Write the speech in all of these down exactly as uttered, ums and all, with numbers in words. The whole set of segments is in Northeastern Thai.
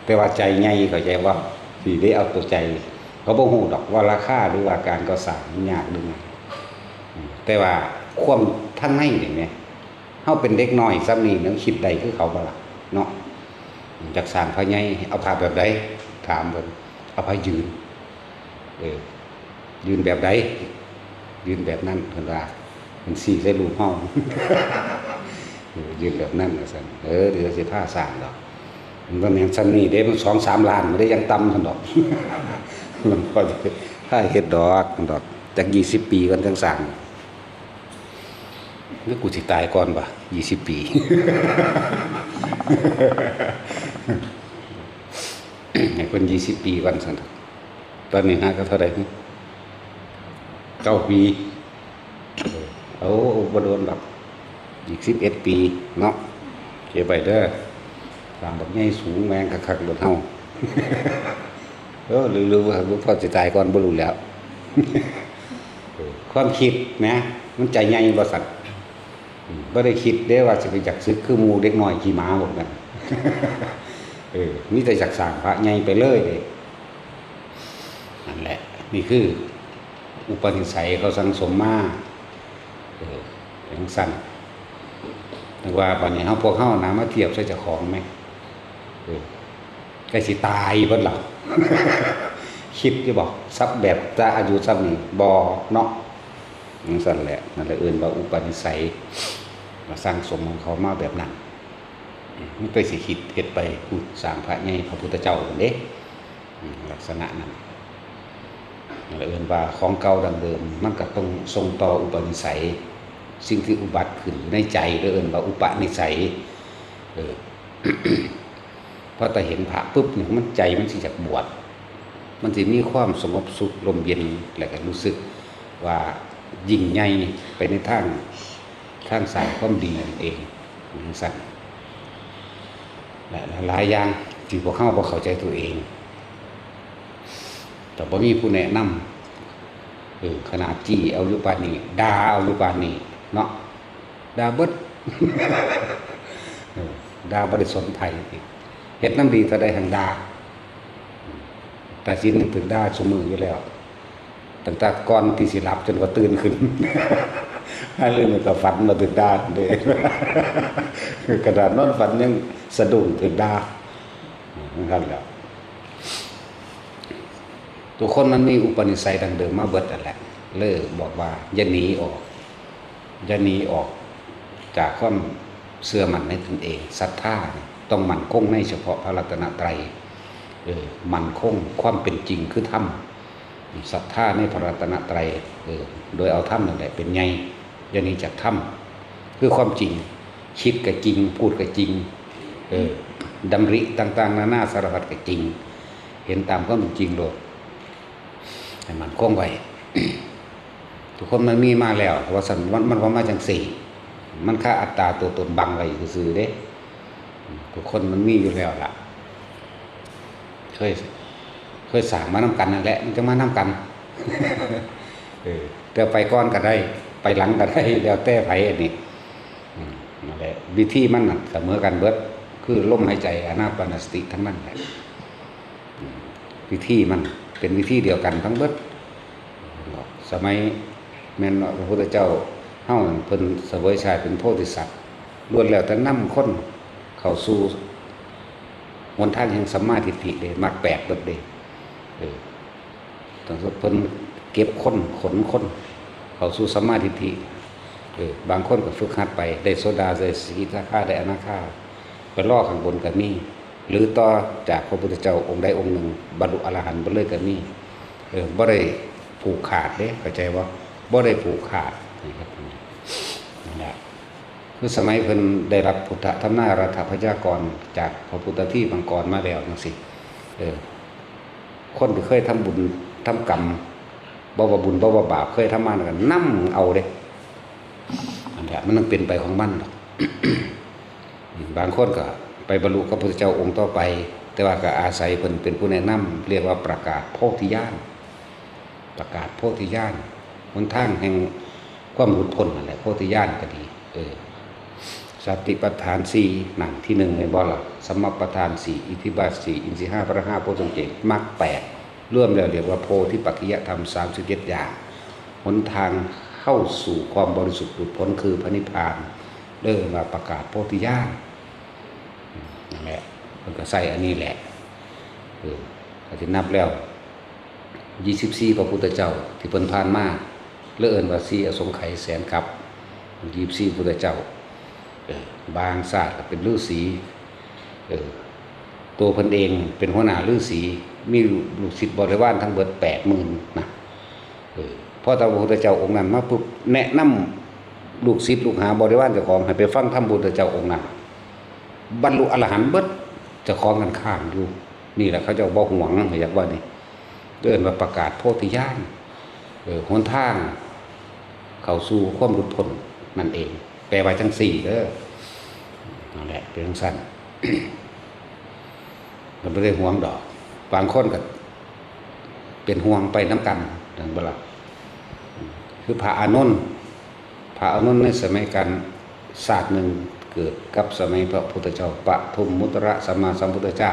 แต่ว่าใจใหญ่ เข้าใจบ่ สิได้เอาตัวใจ เขาบ่ฮู้ดอกว่าราคาหรือว่าการก่อสร้างมันยากหรือง่าย อืม แต่ว่าความทางในนี่แหม เฮาเป็นเด็กน้อยส่ำนี้ ยังคิดได้คือเขาบ่ล่ะ เนาะ อยากสร้างพระใหญ่ เอาพระแบบใด ถามเพิ่น เอาพระยืน เออ ยืนแบบใด ยืนแบบนั้น เพิ่นว่า เพิ่นชี้ใส่รูปเฮา เออ ยืนแบบนั้น ว่าซั่น เออ เดี๋ยวสิพาสร้างดอก มันบ่แม่นส่ำนี้เด้ มันสองสามล้าน มันได้ยังต่ำซั่นดอก หลวงพ่อจะพาเฮ็ดดอก ดอก จักยี่สิบปีก่อนจั่งสร้าง หรือกูสิตายก่อนวะ ยี่สิบปี ให้เพิ่นยี่สิบปีก่อนซั่น ตอนนี้หาก็เท่าใด เก้าปี เอา บ่โดนดอก อีกสิบเอ็ดปีเนาะ เก็บไว้เด้อ สร้างบักใหญ่สูงแม่งคักๆ โลดเฮา เออ หรือ หรือว่าหลวงพ่อสิตายก่อนบ่รู้แล้ว เออ ความคิดนะ มันใจใหญ่บ่ซั่น อืม บ่ได้คิดเด้ว่าสิไปอยากสึกคือหมู่เด็กน้อยขี้หมาพวกนั้น เออ มีแต่อยากสร้างพระใหญ่ไปเลยเด้ นั่นแหละ นี่คืออุปนิสัยเขาสั่งสมมา เออ จั่งซั่น แต่ว่าบัดนี้เฮา พวกเฮานะ มาเทียบใส่เจ้าของแหม เออ ใกล้สิตายเบิดแล้ว คิดอยู่บ่ สักแบบจะอายุส่ำนี้ บ่เนาะ จั่งซั่นแหละ นั่นแหละเอิ้นว่าอุปนิสัย มาสั่งสมของเขามาแบบนั้น มันไปสิคิดเฮ็ดไป สร้างพระใหญ่พระพุทธเจ้านั่นเด้ อืม ลักษณะนั้น นั่นแหละเอิ้นว่าของเก่าดั้งเดิม มันก็ต้องส่งต่ออุปนิสัย สิ่งที่อุบัติขึ้นอยู่ในใจ เอิ้นว่าอุปนิสัย เออ พอแต่เห็นพระปุ๊บนี่ มันใจมันสิอยากบวช มันสิมีความสงบสุขร่มเย็น แล้วก็รู้สึกว่ายิ่งใหญ่ไปในทาง ทางสร้างความดีนั่นเอง จั่งซั่น และหลายๆอย่างที่พวกเฮาบ่เข้าใจตัวเอง แต่บ่มีผู้แนะนำ เออ ขนาดจี้เอาอยู่ปานนี้ ด่าเอาอยู่ปานนี้ เนาะ ด่าเบิด เออ ด่าบ่ได้สนไผ เฮ็ดนำดีเท่าใดหั้งด่า ตาสินยังถืกด่าซุมื้ออยู่แล้ว ตั้งแต่ก่อนที่สิหลับจนกว่าตื่นขึ้น หาเรื่องมันก็ฝันว่าถืกด่าเด้ ขนาดนอนฝันยังสะดุ้งถืกด่า จั่งซั่นแหละ ทุกคนมันมีอุปนิสัยดั้งเดิมมาเบิดนั่นแหละ เลยบอกว่าอย่าหนีออก อย่าหนีออกจากความเชื่อมั่นในตนเอง ศรัทธาต้องมั่นคงในเฉพาะพระรัตนตรัย เออ มั่นคงความเป็นจริงคือธรรม ศรัทธาในพระรัตนตรัย เออ โดยเอาธรรมนั่นแหละเป็นใหญ่ อย่าหนีจากธรรม คือความจริง คิดก็จริง พูดก็จริง เออ ดำริต่างๆนานาสารพัดก็จริง เห็นตามความเป็นจริงโลด ให้มั่นคงไว้ ทุกคนมันมีมาแล้ว ว่าซั่น มัน มันว่ามาจั่งซี้ มันคาอัตตาตัวตนบังไว้ซื่อๆเด้ ทุกคนมันมีอยู่แล้วล่ะ เคย เคยสร้างมานำกันนั่นแหละ มันจั่งมานำกัน เออ แต่ไปก่อนก็ได้ ไปหลังก็ได้ แล้วแต่ไผอันนี้ อืม นั่นแหละ วิธีมันน่ะเสมอกันเบิด คือลมหายใจอานาปานสติทั้งนั้นแหละ อืม วิธีมันเป็นวิธีเดียวกันทั้งเบิด สมัยแม่นพระพุทธเจ้าเฮานั่น เพิ่นเสวยชาติเป็นโพธิสัตว์ ล้วนแล้วแต่นำคนเข้าสู่หนทางแห่งสัมมาทิฏฐิเด้ มรรคแปดเบิดเด้ เออ ต้องเพิ่นเก็บคน ขนคน เข้าสู่สัมมาทิฏฐิ เออ บางคนก็ฝึกหัดไป ได้โสดา ได้สกิทาคา ได้อนาคา ไปรอข้างบนก็มี หรือต่อจากพระพุทธเจ้าองค์ใดองค์หนึ่ง บรรลุอรหันต์ไปเลยก็มี เออ บ่ได้ผูกขาดเด้ เข้าใจบ่ บ่ได้ผูกขาด นะครับ นั่นแหละ คือสมัยเพิ่นได้รับพุทธธรรมนารัตถพยากรจากพระพุทธที่บังกรมาแล้วจั่งซี้ เออ คนที่เคยทำบุญทำกรรม บ่ว่าบุญบ่ว่าบาป เคยทำมานั่นก็นำเอาเด้ อันนี้มันต้องเป็นไปของมันดอก บางคนก็ไปบรรลุกับพระพุทธเจ้าองค์ต่อไป แต่ว่าก็อาศัยเพิ่นเป็นผู้แนะนำ เรียกว่าประกาศโพธิญาณ ประกาศโพธิญาณ หนทางแห่งความหลุดพ้นนั่นแหละ โพธิญาณก็ดี เออ สติปัฏฐานสี่ นั่นที่หนึ่งแม่นบ่ล่ะ สัมมาปัฏฐานสี่ อิทธิบาทสี่ อินทรีย์ห้า พละห้า โพชฌังค์เจ็ด มรรคแปด รวมแล้วเรียกว่าโพธิปักขิยธรรม สามสิบเจ็ด อย่าง หนทางเข้าสู่ความบริสุทธิ์หลุดพ้นคือพระนิพพาน เรียกว่าประกาศโพธิญาณ นั่นแหละ เพิ่นก็ใส่อันนี้แหละ เออ ก็สินับแล้ว ยี่สิบสี่ พระพุทธเจ้าที่เพิ่นผ่านมา หรือเอิ้นว่าสี่อสงไขยแสนกัป ยี่สิบสี่ พุทธเจ้า เออ บางชาติก็เป็นฤาษี เออ ตัวเพิ่นเองเป็นหัวหน้าฤาษี มีลูกศิษย์บริวารทั้งเบิด แปดหมื่น นะ เออ พอแต่พระพุทธเจ้าองค์นั้นมาปุ๊บ แนะนำลูกศิษย์ลูกหาบริวารเจ้าของให้ไปฟังธรรมพุทธเจ้าองค์นั้น บรรลุอรหันต์เบิด เจ้าของกันข้างอยู่ นี่แหละเขาเจ้าบ่หวง อยากว่านี่ เอิ้นว่าประกาศโพธิญาณ เออ หนทางเข้าสู่ความหลุดพ้นนั่นเอง แปลว่าจังสี่เด้อ นั่นแหละ เป็นจังซั่น มันบ่ได้หวงดอก บางคนก็เป็นห่วงไปนำกัน นั่นบ่ล่ะ คือพระอานนท์ พระอานนท์ในสมัยการ ชาติหนึ่งเกิดกับสมัยพระพุทธเจ้า ปทุมมุตตระสัมมาสัมพุทธเจ้า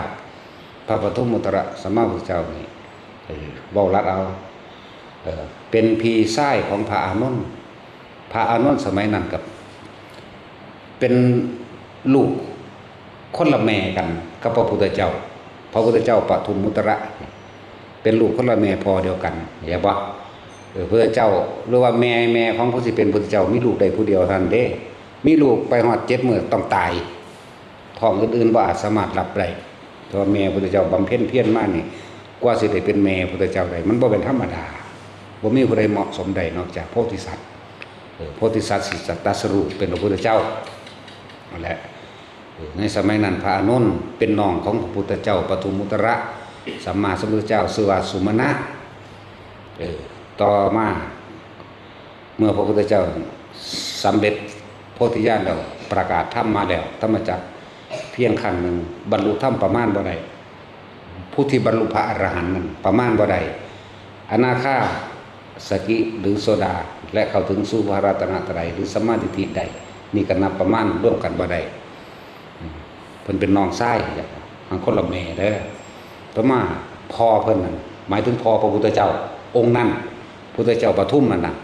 พระปทุมมุตตระสัมมาสัมพุทธเจ้านี่ เออ เว้าลัดเอา เออ เป็นพี่ชายของพระอานนท์ พระอานนท์สมัยนั้นกับ เป็นลูกคนละแม่กันกับพระพุทธเจ้า พระพุทธเจ้าปทุมมุตตระ เป็นลูกคนละแม่พ่อเดียวกัน เห็นบ่ เออ พุทธเจ้า หรือว่าแม่ แม่ของผู้สิเป็นพุทธเจ้า มีลูกได้ผู้เดียวเท่านั้นเด้ มีลูกไปฮอดเจ็ดมื้อต้องตาย ท้องอื่นๆบ่อาจสามารถรับได้ เพราะว่าแม่พุทธเจ้าบำเพ็ญเพียรมานี่ กว่าสิได้เป็นแม่พุทธเจ้าได้ มันบ่เป็นธรรมดา บ่มีผู้ใดเหมาะสมได้นอกจากโพธิสัตว์ เออ โพธิสัตว์สิตรัสรู้เป็นพระพุทธเจ้า นั่นแหละ เออ ในสมัยนั้นพระอานนท์เป็นน้องของพระพุทธเจ้าปทุมมุตตระ สัมมาสัมพุทธเจ้าชื่อว่าสุมาณะ เออ ต่อมา เมื่อพระพุทธเจ้าสำเร็จโพธิญาณแล้ว ประกาศธรรมมาแล้ว ธรรมจักรเพียงครั้งหนึ่ง บรรลุธรรมประมาณบ่ได้ ผู้ที่บรรลุพระอรหันต์นั้นประมาณบ่ได้ อนาคา สกิ หรือโสดา และเข้าถึงสู่พระรัตนตรัย หรือสัมมาทิฏฐิได้ นี่ก็นับประมาณร่วมกันบ่ได้ อืม เพิ่นเป็นน้องชาย ทางคนละแม่เด้อ ต่อมาพ่อเพิ่นนั่น หมายถึงพ่อพระพุทธเจ้า องค์นั้น พุทธเจ้าปทุมนั่นน่ะ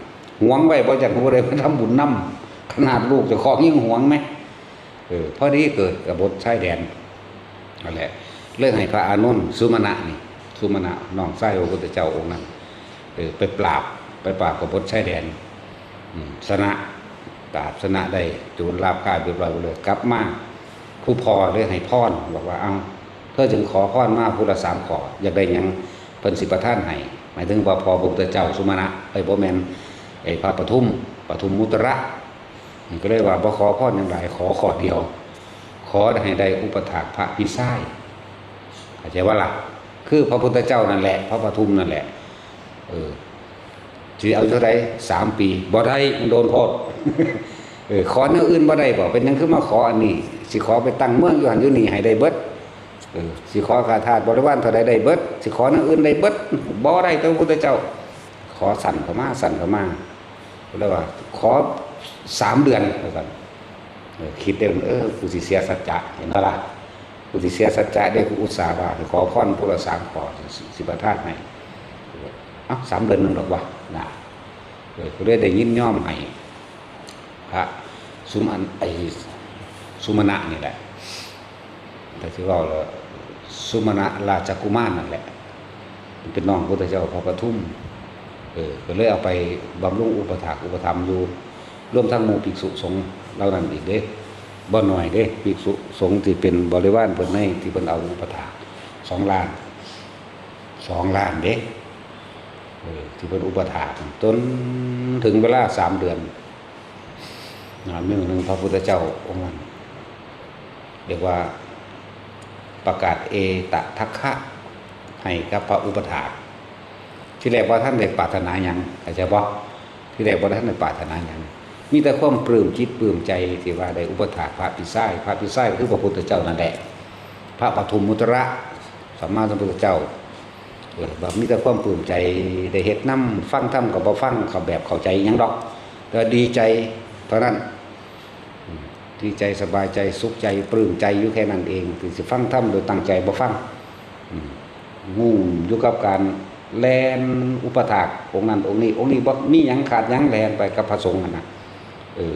หวงไว้บ่อยากให้ผู้ใดมาทำบุญนำ ขนาดลูกเจ้าของยังหวงไหม เออ พอดีเกิดกบฏชายแดน นั่นแหละ เลยให้พระอานนท์ สุมาณะนี่ สุมาณะ น้องชายพระพุทธเจ้าองค์นั้น เออ ไปปราบ ไปปราบกบฏชายแดน อืม ชนะ ปราบชนะได้ โจรราบคาบเรียบร้อยหมดเลย กลับมา ผู้พ่อเลยให้พร บอกว่า เอ้า เธอจึงขอพรมาผู้ละสามข้อ อยากได้หยัง เพิ่นสิประทานให้ หมายถึงว่าพ่อพระพุทธเจ้าสุมาณะ เอ้ย บ่แม่น ไอ้พระปทุม ปทุมมุตตระ มันก็เลยว่า บ่ขอพรหยังหลาย ขอข้อเดียว ขอให้ได้อุปถากพระพิชาย เข้าใจบ่ล่ะ คือพระพุทธเจ้านั่นแหละ พระปทุมนั่นแหละ เออ สิเอาเท่าใด สามปี บ่ได้ มันโดนโทษ เออ ขอแนวอื่นบ่ได้บ่ เป็นหยังคือมาขออันนี้ สิขอไปตั้งเมืองอยู่หั่นอยู่นี่ให้ได้เบิด เออ สิขอข้าทาสบริวารเท่าใดได้เบิด สิขอแนวอื่นได้เบิด บ่ได้ แต่พระพุทธเจ้า ขอสั้นเข้ามา สั้นเข้ามา แล้วว่า ขอสามเดือน ว่าซั่น เออ คิดได้ เออ กูสิเสียสัจจะ เห็นบ่ล่ะ กูสิเสียสัจจะเด้ กูอุตส่าห์ว่าขอพรผู้ละสามข้อ สิ สิประทานให้ เอ้า สามเดือนหนึ่งดอกวะ นะ เออ ก็เลยได้ยินยอมให้ พระสุมาณ ไอ้สุมาณะนี่แหละ แต่ที่เว้าแล้ว สุมาณะราชกุมารนั่นแหละ เป็นน้องพุทธเจ้าพระปทุม เออ ก็เลยเอาไปบำรุงอุปถากอุปถัมภ์อยู่ รวมทั้งหมู่ภิกษุสงฆ์เหล่านั้นอีกเด้ บ่น้อยเด้ ภิกษุสงฆ์ที่เป็นบริวารเพิ่นในที่เพิ่นเอาอุปถาก สองล้าน สองล้านเด้ เออ ที่เพิ่นอุปถาก จนถึงเวลาสามเดือน นะ มื้อหนึ่งพระพุทธเจ้าองค์นั้น เรียกว่าประกาศเอตทัคคะให้กับพระอุปถาก ที่แรกบ่ทันได้ปรารถนาหยัง เข้าใจบ่ ที่แรกบ่ทันได้ปรารถนาหยัง มีแต่ความปลื้มจิตปลื้มใจที่ว่าได้อุปถากพระพิชาย พระพิชายก็คือพระพุทธเจ้านั่นแหละ พระปทุมมุตตระ สัมมาสัมพุทธเจ้า เออ แบบมีแต่ความปลื้มใจ ได้เฮ็ดนำ ฟังธรรมก็บ่ฟัง ก็แบบเข้าใจหยังดอก แต่ดีใจเท่านั้น อืม ดีใจสบายใจสุขใจปลื้มใจอยู่แค่นั้นเอง ที่สิฟังธรรมโดยตั้งใจบ่ฟัง อืม งุ่มอยู่กับการแล่นอุปถากองค์นั้นองค์นี้ องค์นี้บ่มีหยังขาดหยัง แล่นไปกับพระสงฆ์หั่นน่ะ เออ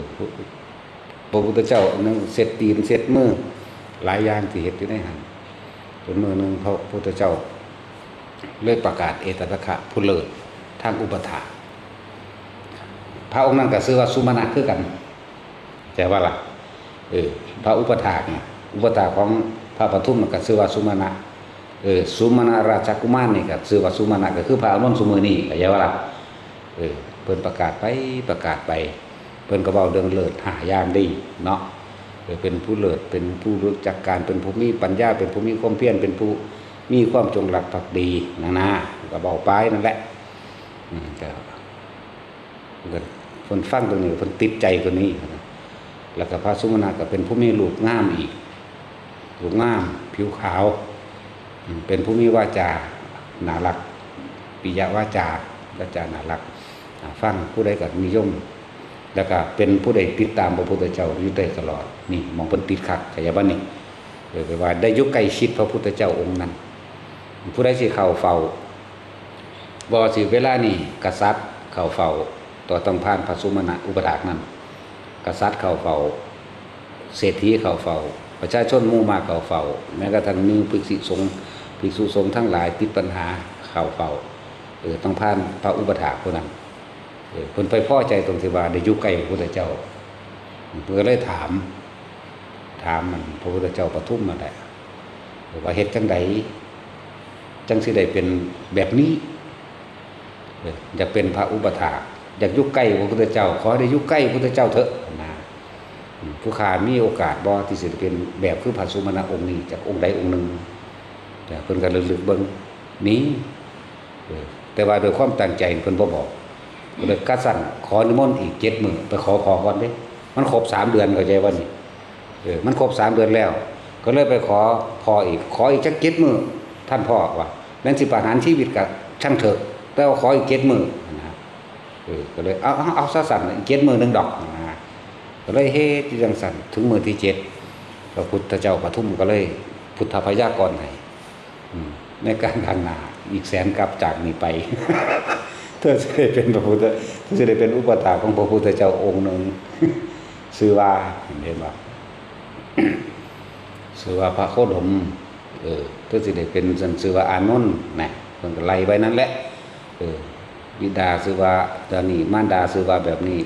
พระพุทธเจ้าหนึ่งเช็ดตีนเช็ดมือ หลายอย่างที่เฮ็ดอยู่ในหั่น จนมื้อหนึ่งพระพุทธเจ้าเลยประกาศเอตทัคคะผู้เลิศทางอุปถาก พระองค์นั้นก็ชื่อว่าสุมาณะคือกัน ใช่ปะล่ะ เออ พระอุปถากเนี่ย อุปถากของพระปทุมมันก็ชื่อว่าสุมาณะ เออ สุมาณะราชกุมารนี่ก็ชื่อว่าสุมาณะ ก็คือพระอานนท์ซุมื้อนี้ เข้าใจปะล่ะ เออ เพิ่นประกาศไป ประกาศไป เพิ่นก็เว้าเรื่องเลิศห้าอย่างดีเนาะ เออ เป็นผู้เลิศ เป็นผู้รู้จักการ เป็นผู้มีปัญญา เป็นผู้มีความเพียร เป็นผู้มีความจงรักภักดี นั่นนะ ก็เว้าไปนั่นแหละ อืม ก็ เพิ่นฟังตรงนี้ เพิ่นติดใจตัวนี้ แล้วก็พระสุมาณะก็เป็นผู้มีรูปงามอีก รูปงาม ผิวขาว อืม เป็นผู้มีวาจาน่ารัก ปิยวาจา วาจาน่ารัก อ่า ฟังผู้ใดก็นิยม แล้วก็เป็นผู้ใดติดตามพระพุทธเจ้าอยู่ได้ตลอด นี่หม่องเพิ่นติดคัก เข้าใจบ่นี่ เออ แปลว่าได้อยู่ใกล้ชิดพระพุทธเจ้าองค์นั้น ผู้ใดสิเข้าเฝ้า บ่ว่าสิเวลานี้กษัตริย์เข้าเฝ้า ต่อต้องผ่านพระสุมาณะอุปถากนั้น กษัตริย์เข้าเฝ้า เศรษฐีเข้าเฝ้า ประชาชนหมู่มากเข้าเฝ้า แม้กระทั่งมีภิกษุสงฆ์ ภิกษุสงฆ์ทั้งหลายติดปัญหาเข้าเฝ้า เออ ต้องผ่านพระอุปถากผู้นั้น เออ เพิ่นไปพอใจตรงที่ว่าได้อยู่ใกล้พระพุทธเจ้า เพิ่นก็เลยถาม ถามมันพระพุทธเจ้าปทุมนั่นแหละ ว่าเฮ็ดจั่งใด จั่งสิได้เป็นแบบนี้ เออ อยากเป็นพระอุปถาก อยากอยู่ใกล้พระพุทธเจ้า ขอให้ได้อยู่ใกล้พระพุทธเจ้าเถอะนะ อืม ผู้ข้ามีโอกาสบ่ที่สิได้เป็นแบบคือพระสุมาณะองค์นี้ จากองค์ใดองค์หนึ่ง แต่เพิ่นก็ลึกๆเบิ่ง มี เออ แต่ว่าด้วยความตั้งใจเพิ่นบ่บอก ก็เลย กะซั่นขอนิมนต์อีกเจ็ดมื้อ ไปขอพ่อก่อนเด้ มันครบสามเดือน เข้าใจบ่นี่ เออ มันครบสามเดือนแล้ว ก็เลยไปขอพ่ออีก ขออีกจักเจ็ดมื้อ ท่านพ่อว่า แม้นสิประหารชีวิตก็ช่างเถอะ แต่ว่าขออีกเจ็ดมื้อนะ เออ ก็เลย เอา เอา เอาซะซั่น อีกเจ็ดมื้อหนึ่งดอกนะ ก็เลยเฮ็ดอยู่จั่งซั่น ถึงมื้อที่เจ็ด พระพุทธเจ้าปทุมก็เลยพุทธพยากรณ์ให้ อืม ในการข้างหน้าอีกแสนกัปจากนี้ไป เธอสิได้เป็นพระพุทธ เธอสิได้เป็นอุปถากของพระพุทธเจ้าองค์หนึ่ง ชื่อว่า เห็นบ่ ชื่อว่าพระโคดม เออ เธอสิได้เป็น ชื่อว่าอานนท์นะ เพิ่นก็ไล่ไปนั่นแหละ เออ บิดาชื่อว่าตอนนี้ มารดาชื่อว่าแบบนี้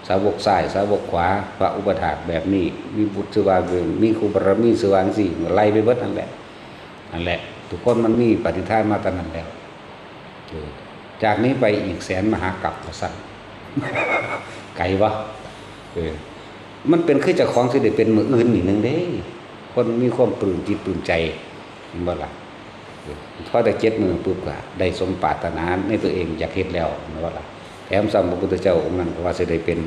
สาวกซ้าย สาวกขวา พระอุปถากแบบนี้ มีบุตรชื่อว่าเบิ่ง มีครูบารมีชื่อว่าจั่งซี้ ไล่ไปเบิดนั่นแหละ นั่นแหละ ทุกคนมันมีปฏิทานมาตั้งนั้นแล้ว เออ จากนี้ไปอีกแสนมหากัปว่าซั่น ไกลบ่ เออ มันเป็นคือเจ้าของสิได้เป็นมื้ออื่นนี่หนึ่งเด้ คนมีความปลื้มจิตปลื้มใจ เห็นบ่ล่ะ เออ พอได้เจ็ดมื้อปุ๊บก็ได้สมปรารถนาในตัวเองอยากเฮ็ดแล้ว เห็นบ่ล่ะ แถมซ้ำพระพุทธเจ้าองค์นั้นก็ว่าสิได้เป็น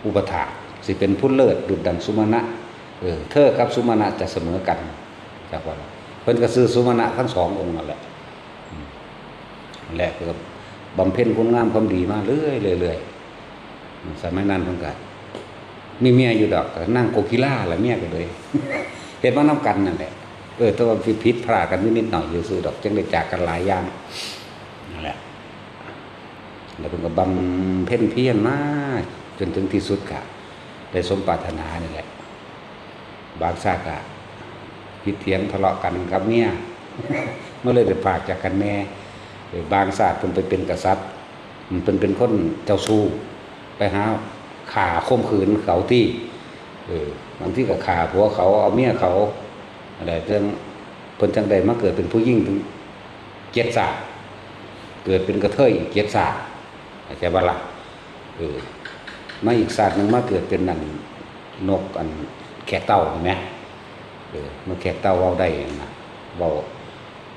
อุปถาก สิเป็นผู้เลิศดุจดังสุมาณะ เออ เธอกับสุมาณะจะเสมอกัน จักว่าล่ะ เพิ่นก็ชื่อสุมาณะทั้งสององค์นั่นแหละ อืม และก็บำเพ็ญคุณงามความดีมาเรื่อยๆ เรื่อยๆ สมัยนั้นเพิ่นก็มีเมียอยู่ดอก ก็นางโกกีลาล่ะเมียก็เลย เฮ็ดมานำกันนั่นแหละ เออ แต่ว่าผิดพลาดกันนิดๆหน่อยๆซื่อๆดอก จั่งได้จากกันหลายอย่าง นั่นแหละ แล้วเพิ่นก็บำเพ็ญเพียรมาจนถึงที่สุดก็ได้สมปรารถนานี่แหละ บางชาติก็ผิดเถียงทะเลาะกันกับเมีย มันเลยได้พรากจากกันแน่ เออ บางชาติเพิ่นไปเป็นกษัตริย์ เพิ่นเป็นคนเจ้าชู้ ไปหาฆ่าข่มขืนเขาติ เออ บางทีก็ฆ่าผัวเขา เอาเมียเขา อะไร จั่ง เพิ่นจั่งได้มาเกิดเป็นผู้หญิงถึงเจ็ดชาติ เกิดเป็นกระเทยอีกเจ็ดชาติ เข้าใจบ่ล่ะ เออ มาอีกชาติหนึ่งมาเกิดเป็นนั่น นกอันแขกเต้าเห็นไหม เออ นกแขกเต้าเว้าได้นะ เว้า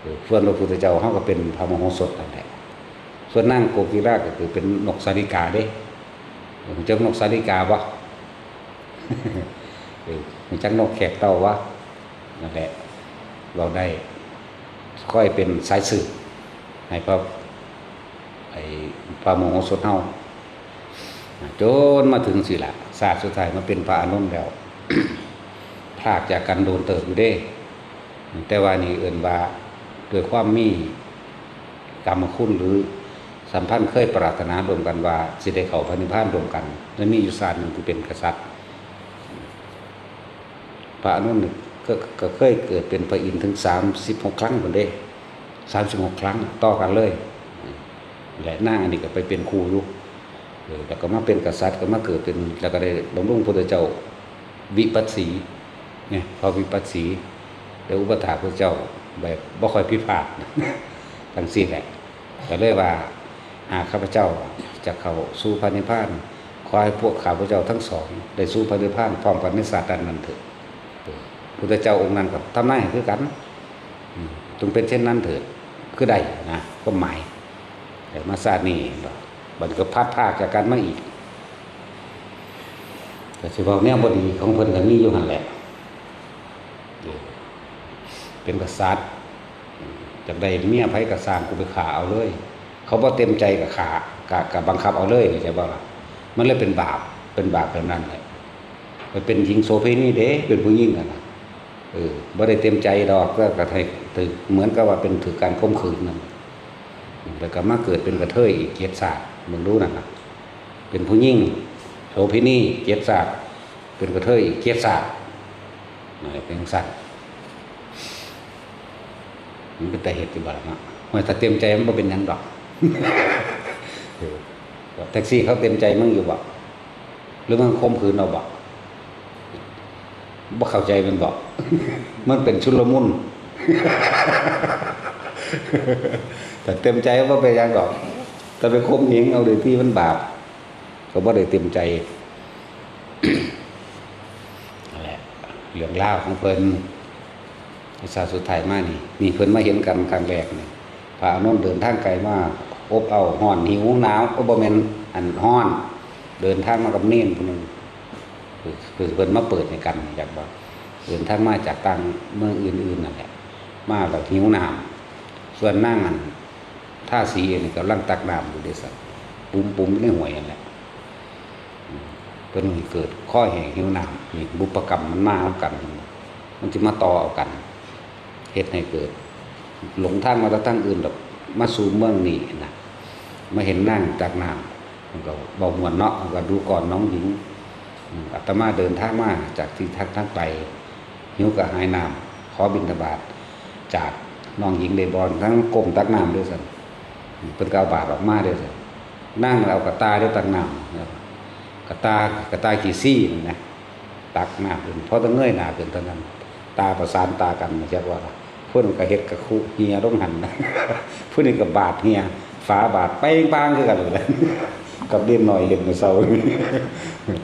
เออ ส่วนพระพุทธเจ้าเฮาก็เป็นพระมโหสถนั่นแหละ ส่วนนางโกกีลาก็คือเป็นนกสาลิกาเด้ รู้จักนกสาลิกาบ่ เออ รู้จักนกแขกเต้าบ่ นั่นแหละ เว้าได้ ค่อยเป็นสายสืบให้พระ ไอ้พระมโหสถเฮา จนมาถึงสิล่ะ ชาติสุดท้ายมาเป็นพระอานนท์แล้ว พรากจากกันโดนเติบอยู่เด้ แต่ว่านี่เอิ้นว่าด้วยความมีกรรมคุณหรือสัมพันธ์เคยปรารถนาร่วมกันว่าสิได้เข้าพระนิพพานร่วมกัน และมีอยู่ชาติหนึ่งที่เป็นกษัตริย์ พระอานนท์นี่ก็ ก็เคยเกิดเป็นพระอินทร์ถึงสามสิบหกครั้งพุ้นเด้ สามสิบหกครั้งต่อกันเลย และนางอันนี้ก็ไปเป็นครูอยู่ เออ แล้วก็มาเป็นกษัตริย์ ก็มาเกิดเป็น แล้วก็ได้บำรุงพระพุทธเจ้าวิปัสสี เนี่ย พระวิปัสสี ได้อุปัฏฐากพระเจ้าแบบบ่ค่อยผิดพลาด จั่งซี้แหละ ก็เลยว่า หากข้าพเจ้าจะเข้าสู่พระนิพพาน ขอให้พวกข้าพเจ้าทั้งสองได้สู่พระนิพพานพร้อมกันในชาตินั้นๆเถิด พุทธเจ้าองค์นั้นก็ทำนายให้คือกัน อืม จงเป็นเช่นนั้นเถิด คือได้นะ ความหมาย แต่มาชาตินี้ บัดก็พลัดพรากจากกันมาอีก ก็สิเว้าแนวบ่ดีของเพิ่นก็มีอยู่หั่นแหละ เออ เป็นกษัตริย์ อยากได้เมียไผก็ซ่างกูไปฆ่าเอาเลย เขาบ่เต็มใจก็ฆ่า ก็ ก็บังคับเอาเลย เข้าใจบ่ล่ะ มันเลยเป็นบาป เป็นบาปแบบนั้นแหละ ไปเป็นหญิงโสเภณีเด้ เป็นผู้หญิงอะนะ เออ บ่ได้เต็มใจดอก ก็ ก็ให้ถือ เหมือนกับว่าเป็นถือการข่มขืนนั่น แล้วก็มาเกิดเป็นกระเทยอีกเจ็ดชาติ เบิ่งดูนั่นน่ะ เป็นผู้หญิงโสเภณีเจ็ดชาติ เป็นกระเทยอีกเจ็ดชาติ นั่นแหละเป็นจั่งซั้น มันเป็นตาเฮ็ดอยู่บ่ล่ะเนาะ ว่าถ้าเต็มใจมันบ่เป็นหยังดอก เออ แท็กซี่เขาเต็มใจมึงอยู่บ่ หรือมึงข่มขืนเอาบ่ บ่เข้าใจแม่นบ่ มันเป็นชุลมุน แต่เต็มใจบ่เป็นหยังดอก แต่ไปข่มเหงเอาโดยที่มันบาป ก็บ่ได้เต็มใจ นั่นแหละ เรื่องราวของเพิ่น วิชาสุดท้ายมานี่ นี่เพิ่นมาเห็นกันครั้งแรกนี่ พระอานนท์เดินทางไกลมา อบอ้าว ร้อน หิว หนาว ก็บ่แม่น อัน ร้อน เดินทางมากับเณรผู้หนึ่ง คือ คือเพิ่นมาเปิดให้กัน อยากว่า เดินทางมาจากต่างเมืองอื่นๆนั่นแหละ มาแล้วหิวน้ำ ส่วนนางอัน ทาสีเองนี่กำลังตักน้ำอยู่เด้ซั่น ปุ๋มๆอยู่ในห้วยนั่นแหละ อืม เพิ่นเกิดคอแห้งหิวน้ำ นี่บุพกรรมมันมานำกัน มันสิมาต่อเอากัน เฮ็ดให้เกิด หลงทางมาแต่ทางอื่นดอก มาสู่เมืองนี้นะ มาเห็นนางตักน้ำ มันก็เว้าม่วนเนาะ มันก็ดูก่อนน้องหญิง อืม อาตมาเดินทางมาจากที่ทาง ทางไกล หิวกระหายน้ำ ขอบิณฑบาตจากน้องหญิงได้บ่ ทั้งก้มตักน้ำด้วยซั่น เพิ่นก็เอาบาตรออกมาด้วยซั่น นางเอากระต่ายได้ตักน้ำ กระต่าย กระต่ายขี้ซี้นั่นนะ ตักน้ำขึ้น พอแต่เงยหน้าขึ้นเท่านั้น ตาประสานตากัน จักว่า เพิ่นก็เฮ็ดกะคุเหียลงหั่น ผู้นี้ก็บาดเหีย ฝาบาดเป้งป้างคือกันเลย กับเด็กน้อยเห็นมื้อเช้า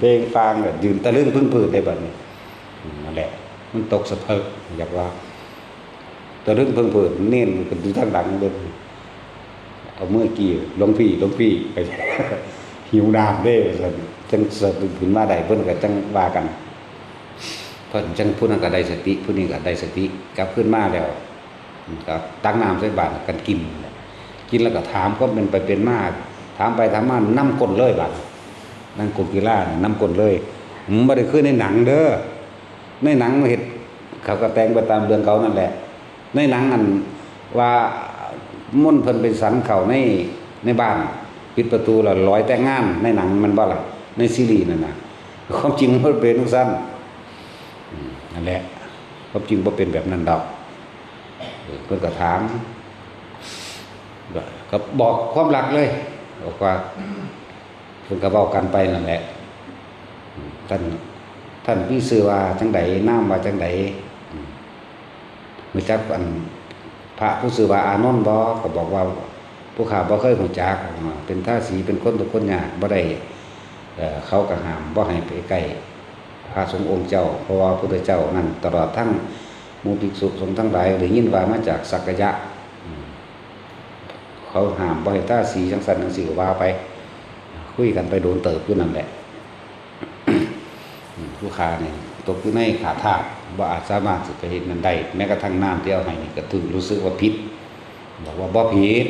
เป้งป้างก็ยืนตะลึงพึงพืนได้บัดนี้ อืม นั่นแหละ มันตกสะเพิก อยากว่า ตะลึงเพิ่งเผิน เณรก็อยู่ทางหลังเบิ่ง เอามือกี้ "หลวงพี่ หลวงพี่" หิวน้ำเด้ ว่าซั่น จังสะดุ้งขึ้นมาได้ เพิ่นก็จังว่ากัน เพิ่นจัง ผู้นั้นก็ได้สติ ผู้นี้ก็ได้สติ กลับคืนมาแล้ว ก็ตักน้ำใส่บาตรกันกิน กินแล้วก็ถามความเป็นไปเป็นมา ถามไปถามมานำก้นเลยบาด นางโกกีฬาน่ะนำก้นเลย อืม บ่ได้คือในหนังเด้อ ในหนังเฮ็ด เขาก็แต่งไปตามเรื่องเขานั่นแหละ ในหนังอันว่ามนต์เพิ่นไปสังเข้าใน ในบ้าน ปิดประตูแล้วลอยแต่งงาน ในหนังแม่นบ่ล่ะ ในซีรีส์นั่นน่ะ ความจริงมันเป็นจั่งซั้น อืม นั่นแหละ ความจริงบ่เป็นแบบนั้นดอก เออ เพิ่นก็ถาม ก็บอกความลับเลย บอกว่า เพิ่นก็เว้ากันไปนั่นแหละ ท่าน ท่านมีชื่อว่าจั่งใด นามว่าจั่งใด อืม รู้จักอันพระผู้ชื่อว่าอานนท์บ่ ก็บอกว่า ผู้ข้าบ่เคยรู้จัก เป็นทาสี เป็นคนทุกข์คนยาก บ่ได้ เอ่อ เขาก็ห้ามบ่ให้ไปใกล้พระสงฆ์องค์เจ้า เพราะว่าพระพุทธเจ้านั้น ตลอดทั้งหมู่ภิกษุสงฆ์ทั้งหลาย ได้ยินว่ามาจากสักกายะ อืม เขาห้ามบ่ให้ทาสีจั่งซั้นจั่งซี้ ก็ว่าไป คุยกันไปโดนเติบอยู่นั่นแหละ อืม ผู้ข้านี่ตกอยู่ในขาดธาตุ บ่อาจสามารถสิไปเฮ็ดนั่นได้ แม้กระทั่งน้ำที่เอาให้นี่ก็ถือรู้สึกว่าผิด บอกว่าบ่ผิด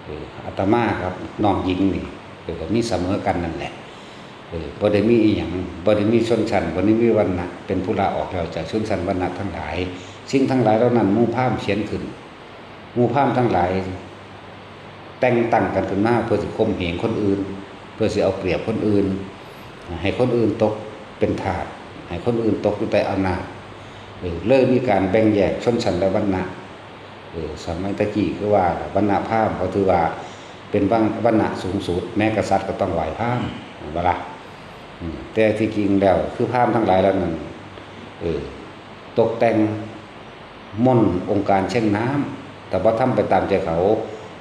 เออ อาตมากับน้องหญิงนี่ เออ ก็มีเสมอกันนั่นแหละ เออ บ่ได้มีอีหยัง บ่ได้มีชนชั้น บ่ได้มีวรรณะ เป็นผู้ลาออกแล้วจากชนชั้นวรรณะทั้งหลาย สิ่งทั้งหลายเหล่านั้นหมู่พราหมณ์เขียนขึ้น หมู่พราหมณ์ทั้งหลาย แต่งตั้งกันขึ้นมาเพื่อสิข่มเหงคนอื่น เพื่อสิเอาเปรียบคนอื่น ให้คนอื่นตกเป็นทาส ให้คนอื่นตกอยู่ใต้อำนาจ เออ เลยมีการแบ่งแยกชนชั้นและวรรณะ เออ สมัยตะกี้คือว่าวรรณะพราหมณ์เขาถือว่าเป็นวรรณ- วรรณะสูงสุด แม้กษัตริย์ก็ต้องไหว้พราหมณ์ แม่นบ่ล่ะ อืม แต่ที่จริงแล้วคือพราหมณ์ทั้งหลายเหล่านั้น เออ ตกแต่งมนต์องค์การเชียงน้ำ แต่บ่ทำไปตามใจเขา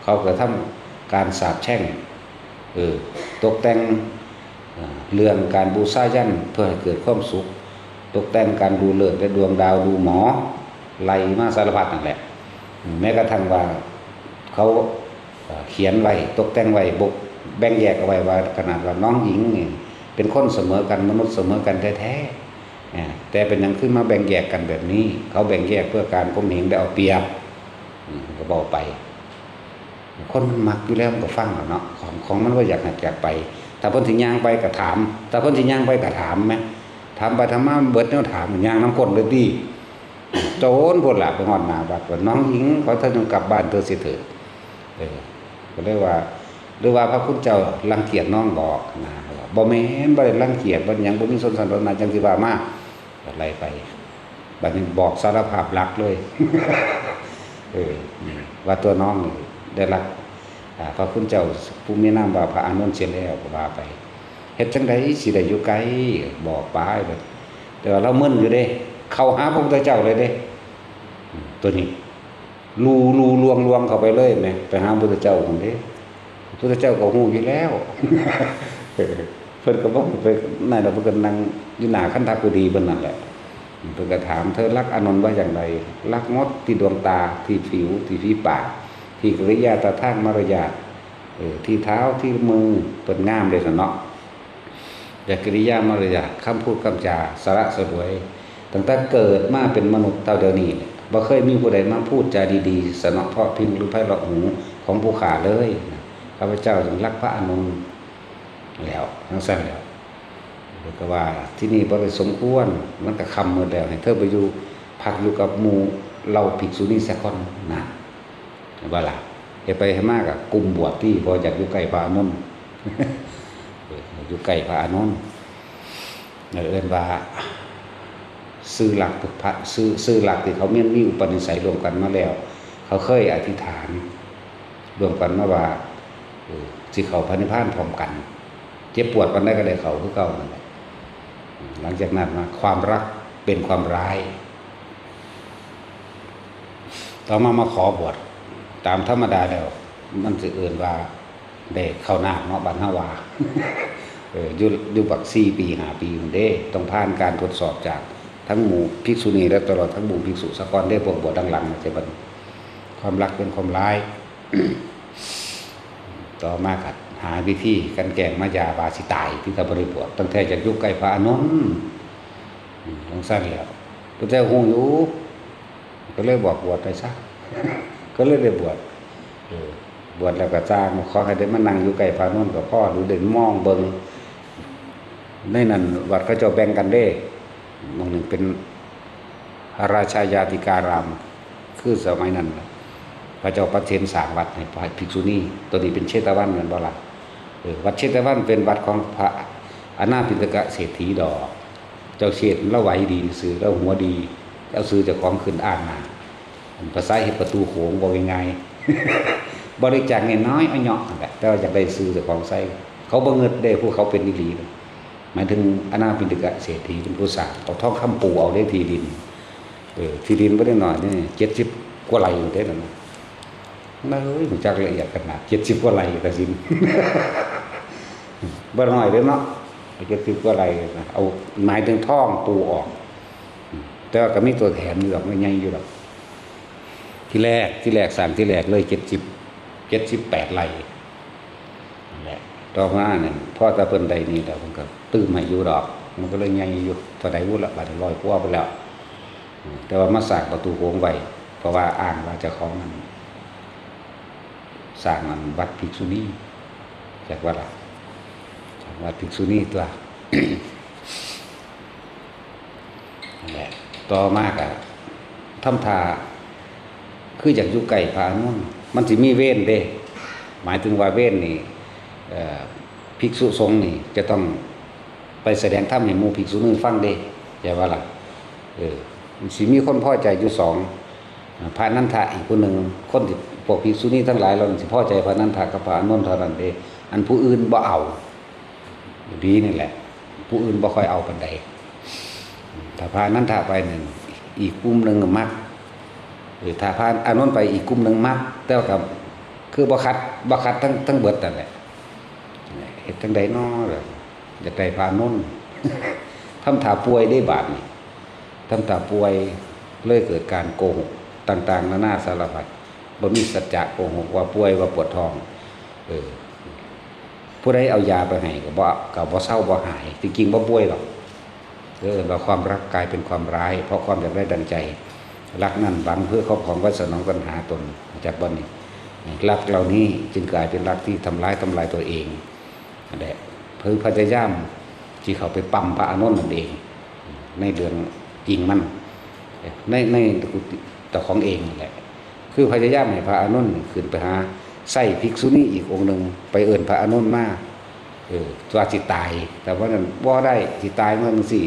เขาก็ทำการสาปแช่ง เออ ตกแต่ง เอ่อ เรื่องการบูชายัญเพื่อให้เกิดความสุข ตกแต่งการดูฤกษ์และดวงดาวดูหมอ ไล่มาสารพัดนั่นแหละ แม้กระทั่งว่าเขา เอ่อ เขียนไว้ ตกแต่งไว้ บก- แบ่งแยกเอาไว้ว่า ขนาดว่าน้องหญิงนี่เป็นคนเสมอกัน มนุษย์เสมอกันแท้ๆ อ่า แต่เป็นหยังคือมาแบ่งแยกกันแบบนี้ เขาแบ่งแยกเพื่อการข่มเหงและเอาเปรียบ อืม ก็บอกไป คนมันมักอยู่แล้วมันก็ฟังแหละเนาะ ของ- ของมันว่าอยากหักอยากไป ถ้าเพิ่นสิย่างไปก็ถาม ถ้าเพิ่นสิย่างไปก็ถามแหม ถามไปถามมาเบิดแนวถาม ย่างนำคนเลยติ โจนโพดล่ะ ไปฮอดหน้าวัดว่า "น้องหญิง ขอเธอจงกลับบ้านเธอเสียเถิด" เออ ก็เลยว่า "หรือว่าพระคุณเจ้ารังเกียจน้องบ่" นะ "บ่แม่น บ่ได้รังเกียจ บ่หยัง บ่มีชนชั้นวรรณะ จั่งสิว่ามา" ก็ไล่ไป บัดนี้บอกสารภาพรักเลย เออ ว่าตัวน้องนี่ได้รัก อ่า พระคุณเจ้าผู้มีนามว่าพระอานนท์เสียแล้ว ก็ว่าไป เฮ็ดจั่งใดสิได้อยู่ใกล้ บอกไป แต่ว่าลาวมึนอยู่เด้ เข้าหาพระพุทธเจ้าเลยเด้ อืม ตัวนี้ ลู่ลู่ลวงลวงเข้าไปเลยแหม ไปหาพระพุทธเจ้าพุ้นเด้ พระพุทธเจ้าก็ฮู้อยู่แล้ว เพิ่นก็บอกไป นั่นแหละ เพิ่นก็นั่งอยู่หน้าคันธกุฎีเพิ่นนั่นแหละ เพิ่นก็ถาม "เธอรักอานนท์ว่าอย่างไร" "รักหมด ที่ดวงตา ที่ผิว ที่ฝีปาก ที่กิริยาท่าทางมารยาท เออ ที่เท้า ที่มือ" เพิ่นงามเด้ซั่นเนาะ แต่กิริยามารยาท คำพูดคำจา สละสลวย ตั้งแต่เกิดมาเป็นมนุษย์เท่าเดี๋ยวนี้เนี่ย บ่เคยมีผู้ใดมาพูดจาดีๆ สนอเพราะพริ้งหรือไพเราะหูของผู้ข้าเลยนะ ข้าพเจ้าจึงรักพระอานนท์แล้ว จั่งซั้นแล้ว เพิ่นก็ว่า "ที่นี่บ่ได้สมควร มันก็ค่ำมืดแล้ว ให้เธอไปอยู่ พักอยู่กับหมู่เหล่าภิกษุณีซะก่อน" นะ เห็นบ่ล่ะ เฮ็ดไปเฮ็ดมาก็กลุ่มบวชติ บ่อยากอยู่ใกล้พระอานนท์ เออ อยู่ใกล้พระอานนท์ เอิ้นว่า ซื่อหลักพระ ซื่อ- ซื่อหลักที่เขามี- มีอุปนิสัยร่วมกันมาแล้ว เขาเคยอธิษฐานร่วมกันมาว่า เออ สิเข้าพระนิพพานพร้อมกัน เจ็บปวดปานใดก็ได้เข้าคือเก่านั่นแหละ หลังจากนั้นมา ความรักเป็นความร้าย ต่อมามาขอบวช ตามธรรมดาแล้ว มันสิเอิ้นว่าได้เข้านาคเนาะ บ้านเฮาว่า เออ อยู่- อยู่บักสี่ปี ห้าปีพุ้นเด้ ต้องผ่านการทดสอบจากทั้งหมู่ภิกษุณี และตลอดทั้งหมู่ภิกษุสะก่อนเด้ พวกบวชหลังๆ จั่งซี้ บัดนี้ ความรักเป็นความร้าย ต่อมาก็หาวิธีกลั่นแกล้งมายาว่าสิตาย ที่เขาบ่ได้บวช ตั้งแต่อยากอยู่ใกล้พระอานนท์ อืม จั่งซั้นแหล้ว พุทธเจ้าฮู้อยู่ ก็เลยบอกบวชไปซะ ก็เลยได้บวช เออ บวชแล้วก็ซ่าง ขอให้ได้มานั่งอยู่ใกล้พระอานนท์ก็พอ หรือได้มองเบิ่ง ในนั้นวัดเขาเจ้าแบ่งกันเด้ หม่องหนึ่งเป็นราชายาติการาม คือสมัยนั้นน่ะ พระเจ้าปเสนสร้างวัดให้พระภิกษุณี ตัวนี้เป็นเชตวันแม่นบ่ล่ะ เออ วัดเชตวันเป็นวัดของพระอนาถปิณฑกเศรษฐีดอก เจ้าเชษฐาลาวไหวดีซื่อ ลาวหัวดี เอาชื่อเจ้าของขึ้นอ้างหน้า ภาษาเฮ็ดประตูโขง เว้าง่ายๆ บริจาคน้อยๆ เอาเหยาะนั่นแหละ แต่ว่าอยากได้ชื่อเจ้าของใส่ เขาบ่เงิดเด้ ผู้เขาเป็นอีหลี หมายถึงอนาถปิณฑกเศรษฐีเป็นผู้สร้าง เอาทองคำปูเอาเด้ที่ดิน เออ ที่ดินบ่ได้น้อยนี่ เจ็ดสิบกว่าไร่เด้นั่นน่ะ เอ้ย รู้จักละเอียดขนาด เจ็ดสิบกว่าไร่กะสิน บ่น้อยเด้เนาะ เจ็ดสิบกว่าไร่นะ เอา หมายถึงทองปูออก แต่ว่าก็มีตัวแถมอยู่ดอก ไม่ใหญ่อยู่ดอก ที่แรก ที่แรกสร้างที่แรกเลย เจ็ดสิบ เจ็ดสิบแปดไร่ นั่นแหละ ต่อมาเนี่ย พอแต่เพิ่นได้นี่แล้ว เพิ่นก็ตื้มให้อยู่ดอก มันก็เลยใหญ่อยู่ เท่าใดบุละ บาดนี้ร้อยกว่าไปแล้ว อืม แต่ว่ามาสร้างประตูโขงไว้ เพราะว่าอ้างว่าเจ้าของนั่น สร้างอันวัดภิกษุณี จักว่าล่ะ สร้าง ว่าภิกษุณีตัว นั่นแหละ ต่อมาก็ทำท่าคืออยากอยู่ใกล้พระอานนท์ มันสิมีเวรเด้ หมายถึงว่าเวรนี่ เอ่อ ภิกษุสงฆ์นี่จะต้องไปแสดงธรรมให้หมู่ภิกษุณีฟังเด้ ใช่ปะล่ะ เออ มันสิมีคนพอใจอยู่สอง พระนันทะอีกผู้หนึ่ง คนที่พวกภิกษุณีทั้งหลายเหล่านั้นสิพอใจพระนันทะกับพระอานนท์เท่านั้นเด้ อันผู้อื่นบ่เอา ดีนี่แหละ ผู้อื่นบ่ค่อยเอาปานใด ถ้าพระนันทะไปนั่น อีกกลุ่มหนึ่งมัก เออ ถ้าพระอานนท์ไปอีกกลุ่มหนึ่งมัก แต่ว่าก็คือบ่ขัด บ่ขัดทั้ง ทั้งเบิดนั่นแหละ เฮ็ดจั่งใดน้อล่ะ อยากได้พระอานนท์ ทำท่าป่วยได้บาดนี่ ทำท่าป่วย เลยเกิดการโกหกต่างๆ นานาสารพัด บ่มีสัจจะ โกหกว่าป่วย ว่าปวดท้อง เออ ผู้ใดเอายาไปให้ก็บ่ ก็บ่เซาบ่หาย จริงๆ บ่ป่วยหรอก เออ ว่าความรักกลายเป็นความร้าย เพราะความอยากได้ดังใจ รักนั้นหวังเพื่อครอบครองไว้สนองตัณหาตน จากบ่นี้ รักเหล่านี้จึงกลายเป็นรักที่ทำร้าย ทำลายตัวเอง นั่นแหละ เพื่อพยายามที่เขาไปปั๊มพระอานนท์นั่นเอง ในเรื่องจริงมัน ใน ในกุฏิเจ้าของเองนั่นแหละ คือพยายามให้พระอานนท์ขึ้นไปหา ใส่ภิกษุณีอีกองค์หนึ่ง ไปเอิ้นพระอานนท์มา เออ ว่าสิตาย แต่ว่านั้นบ่ได้ สิตายเมื่อจั่งซี้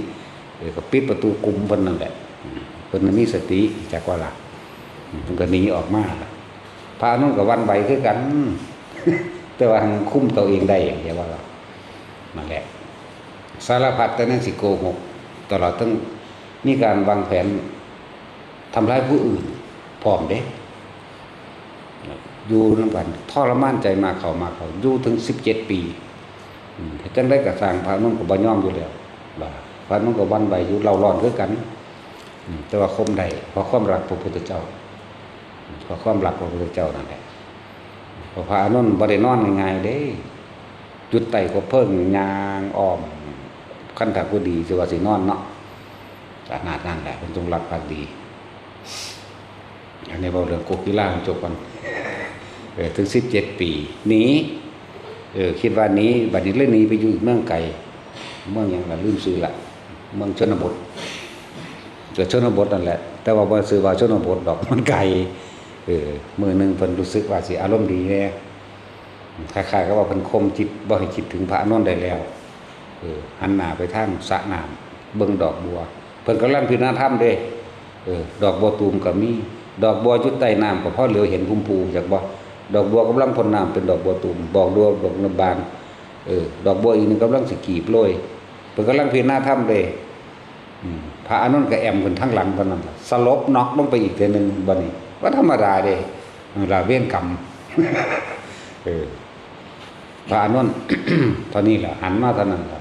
เออ ก็ปิดประตูกลุ่มเพิ่นนั่นแหละ อืม เพิ่นมีสติจักว่าล่ะ อืม เพิ่นก็หนีออกมาล่ะ พระอานนท์ก็หวั่นไหวคือกัน แต่ว่าคุมตัวเองได้ เรียกว่าล่ะ นั่นแหละ สารพัดแต่แนวสิโกหก ตลอดทั้งมีการวางแผนทำร้ายผู้อื่นพร้อมเด้ อยู่นำกันทรมานใจมากเข้า มากเข้า อยู่ถึงสิบเจ็ดปี อืม เฮ็ดจั่งใดก็ซ่าง พระอานนท์ก็บ่ยอมอยู่แล้ว ว่าพระอานนท์ก็หวั่นไหวอยู่ เร่าร้อนคือกัน อืม แต่ว่าข่มได้ เพราะความรักพระพุทธเจ้า เพราะความรักพระพุทธเจ้านั่นแหละ เพราะพระอานนท์บ่ได้นอนง่ายๆเด้ จุดใต้กกเพิงย่างอ้อมคันธกุฎี สิว่าสินอนเนาะ ขนาดนั้นแหละ เพิ่นจงรักภักดี อันนี้เว้าเรื่องโกกิลาจบก่อน เออ ถึงสิบเจ็ดปี หนี เออ คิดว่าหนี บัดนี้เลยหนีไปอยู่อีกเมืองไกล เมืองหยังล่ะ ลืมชื่อละ เมืองชนบท ก็ชนบทนั่นแหละ แต่ว่าบ่ชื่อว่าชนบทดอก มันไกล เออ มื้อหนึ่งเพิ่นรู้สึกว่าสิอารมณ์ดีแน่ คล้ายๆกับว่าเพิ่นข่มจิตบ่ให้คิดถึงพระอานนท์ได้แล้ว เออ หันหน้าไปทางสระน้ำ เบิ่งดอกบัว เพิ่นกำลังพิจารณาธรรมเด้ เออ ดอกบัวตูมก็มี ดอกบัวอยู่ใต้น้ำก็พอเหลียวเห็นภูมิภูมิ จักบ่ ดอกบัวกำลังพ่นน้ำเป็นดอกบัวตูม ดอกบัวดอกบาน เออ ดอกบัวอีกหนึ่งกำลังสิกีบโรย เพิ่นกำลังพิจารณาธรรมเด้ อืม พระอานนท์ก็แอ่มขึ้นทางหลังเท่านั้นล่ะ สลบน็อกลงไปอีกเทื่อหนึ่งบัดนี้ บ่ธรรมดาเด้ เวลาเวรกรรม เออ พระอานนท์ เท่านี้แหละ หันมาเท่านั้นล่ะ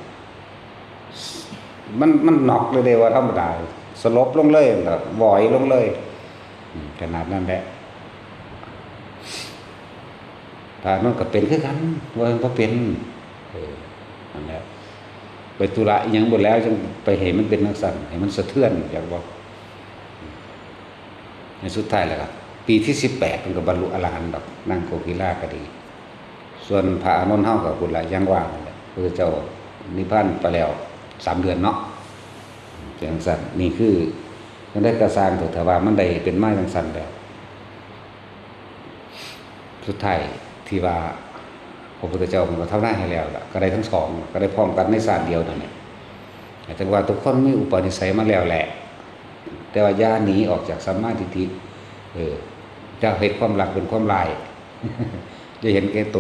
มัน มันน็อกเลยเด้ ว่าธรรมดา สลบลงเลยล่ะ หวอยลงเลย อืม ขนาดนั้นแหละ พระอานนท์ก็เป็นคือกัน ว่าบ่เป็น เออ นั่นแหละ ไปธุระอิหยังบ่แล้ว จั่งไปให้มันเป็นจั่งซั้น ให้มันสะเทือน อยากบอก ในสุดท้ายแล้วก็ ปีที่สิบแปด เพิ่นก็บรรลุอรหันต์ดอก นางโกกิลาก็ดี ส่วนพระอานนท์เฮาก็พุ้นละ อย่างว่านั่นแหละ พระเจ้านิพพานไปแล้วสามเดือนเนาะ จั่งซั้น นี่คือ จั่งใดก็ซ่างเถาะ ถ้าว่ามันได้เป็นมาจั่งซั้นแล้ว สุดท้ายที่ว่าพระพุทธเจ้าเพิ่นก็ทำนายให้แล้วล่ะ ก็ได้ทั้งสอง ก็ได้พร้อมกันในชาติเดียวนั่นแหละ แต่ว่าทุกคนมีอุปนิสัยมาแล้วแหละ แต่ว่าอย่าหนีออกจากสัมมาทิฏฐิ เออ จะเฮ็ดความรักเป็นความร้าย อย่าเห็นแก่โต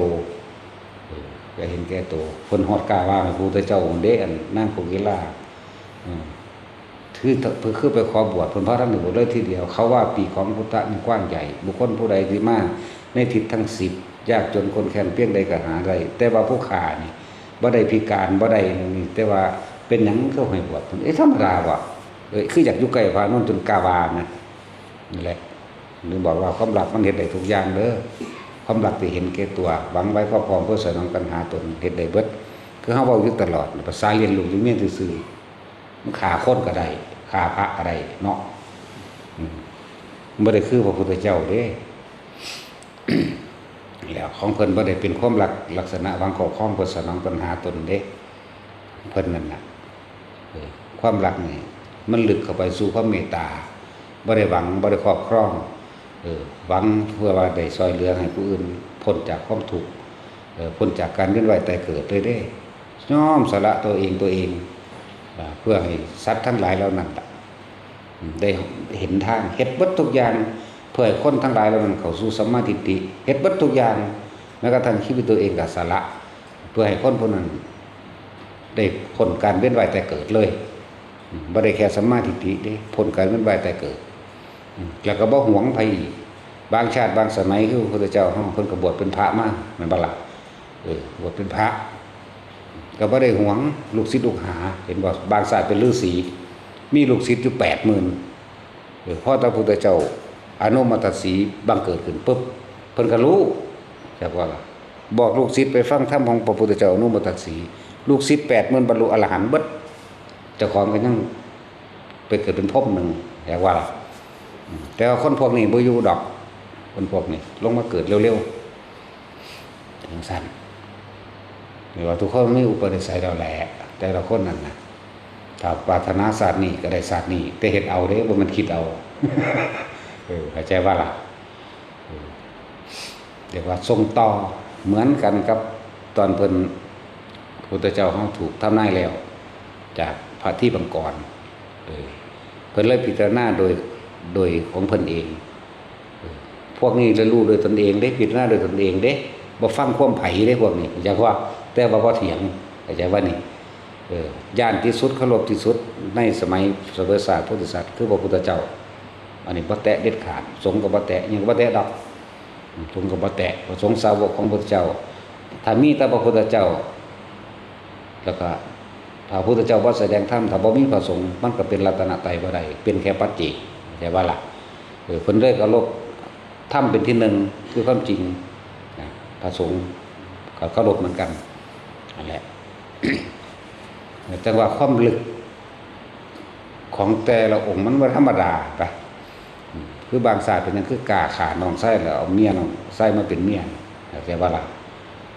เออ อย่าเห็นแก่โต เพิ่นฮอดกล้าว่าให้พระพุทธเจ้าองค์เด้ อันนางโกกิลา อืม คือ คือไปขอบวช เพิ่นพาทั้งหมดเลยทีเดียว เขาว่าปีกของพุทธะนี่กว้างใหญ่ บุคคลผู้ใดที่มาในทิศทั้งสิบ ยากจนคนแค้นเพียงใดก็หาได้ แต่ว่าผู้ข้านี่บ่ได้พิการ บ่ได้นั่นนี่ แต่ว่าเป็นหยังคือให้บวช เอ๊ะ ธรรมดาว่ะ เอ้ย คืออยากอยู่ใกล้พระอานนท์จนกล้าว่านะ นั่นแหละ หรือบอกว่าความรักมันเฮ็ดได้ทุกอย่างเด้อ ความรักที่เห็นแก่ตัว หวังไว้ครอบครองเพื่อสนองตัณหาตน เฮ็ดได้เบิด คือเฮาเว้าอยู่ตลอด ภาษาเลี้ยงลูกเลี้ยงเมียซื่อๆ มันฆ่าคนก็ได้ ฆ่าพระก็ได้เนาะ อืม บ่ได้คือพระพุทธเจ้าเด้ แล้วของเพิ่นบ่ได้เป็นความรักลักษณะหวังครอบครองเพื่อสนองตัณหาตนเด้ เพิ่นนั่นน่ะ เออ ความรักนี่มันลึกเข้าไปสู่ความเมตตา บ่ได้หวัง บ่ได้ครอบครอง เออ หวังเพื่อว่าได้ช่วยเหลือให้ผู้อื่นพ้นจากความทุกข์ เออ พ้นจากการเวียนว่ายตายเกิดเลยเด้ ยอมสละตัวเอง ตัวเอง อ่า เพื่อให้สัตว์ทั้งหลายเหล่านั้นล่ะ อืม ได้เห็นทาง เฮ็ดเบิดทุกอย่าง เพื่อให้คนทั้งหลายเหล่านั้นเข้าสู่สัมมาทิฏฐิ เฮ็ดเบิดทุกอย่าง แม้กระทั่งชีวิตตัวเองก็สละ เพื่อให้คนผู้นั้นได้พ้นการเวียนว่ายตายเกิดเลย อืม บ่ได้แค่สัมมาทิฏฐิเด้ พ้นการเวียนว่ายตายเกิด อืม แล้วก็บ่หวงไผอีก บางชาติบางสมัยคือพระพุทธเจ้าเฮา เพิ่นก็บวชเป็นพระมา แม่นบ่ล่ะ เออ บวชเป็นพระ ก็บ่ได้หวงลูกศิษย์ลูกหา เห็นบ่ บางชาติเป็นฤาษี มีลูกศิษย์อยู่แปดหมื่น เออ พอพระพุทธเจ้าอนุมัตตสีบังเกิดขึ้นปุ๊บ เพิ่นก็รู้ จักว่าล่ะ บอกลูกศิษย์ไปฟังธรรมของพระพุทธเจ้าอนุมัตตสี ลูกศิษย์แปดหมื่นบรรลุอรหันต์เบิด เจ้าของก็ยังไปเกิดเป็นพรหมหนึ่ง จักว่าล่ะ อืม แต่ว่าคนพวกนี้บ่อยู่ดอก คนพวกนี้ลงมาเกิดเร็วๆ จังซั่น หรือว่าทุกคนมีอุปนิสัยแล้วแหละ แต่ละคนนั่นน่ะ ถ้าปรารถนาชาตินี้ก็ได้ชาตินี้ แต่เฮ็ดเอาเด้ บ่แม่นคิดเอา เออ เข้าใจบ่ล่ะ เออ เรียกว่าส่งต่อ เหมือนกันกับตอนเพิ่น พุทธเจ้าเฮาถูกทำนายแล้ว จากพระทีปังกร เออ เพิ่นเลยพิจารณาโดย โดยของเพิ่นเอง เออ พวกนี้ได้รู้โดยตนเองเด้ พิจารณาโดยตนเองเด้ บ่ฟังความไผเด้พวกนี้ เข้าใจว่า แต่ว่าบ่เถียง เข้าใจว่านี่ เออ ย้านที่สุด เคารพที่สุด ในสมัยเสวยศาสตร์โพธิสัตว์ คือพระพุทธเจ้า อันนี้บ่แตะเด็ดขาด สงฆ์ก็บ่แตะ หยังก็บ่แตะดอก สงฆ์ก็บ่แตะ พระสงฆ์สาวกของพระพุทธเจ้า ถ้ามีแต่พระพุทธเจ้า แล้วก็ ถ้าพระพุทธเจ้าบ่แสดงธรรม ถ้าบ่มีพระสงฆ์ มันก็เป็นรัตนตรัยบ่ได้ เป็นแค่ปัจเจก เข้าใจบ่ล่ะ เออ เพิ่นเลยเคารพธรรมเป็นที่หนึ่ง คือความจริง นะ พระสงฆ์ก็เคารพเหมือนกัน นั่นแหละ จังว่าความลึกของแต่ละองค์มันบ่ธรรมดาปะ อืม คือบางชาติเป็นหยังคือกล้าฆ่าน้องชายแล้วเอาเมียน้องชายมาเป็นเมีย เข้าใจบ่ล่ะ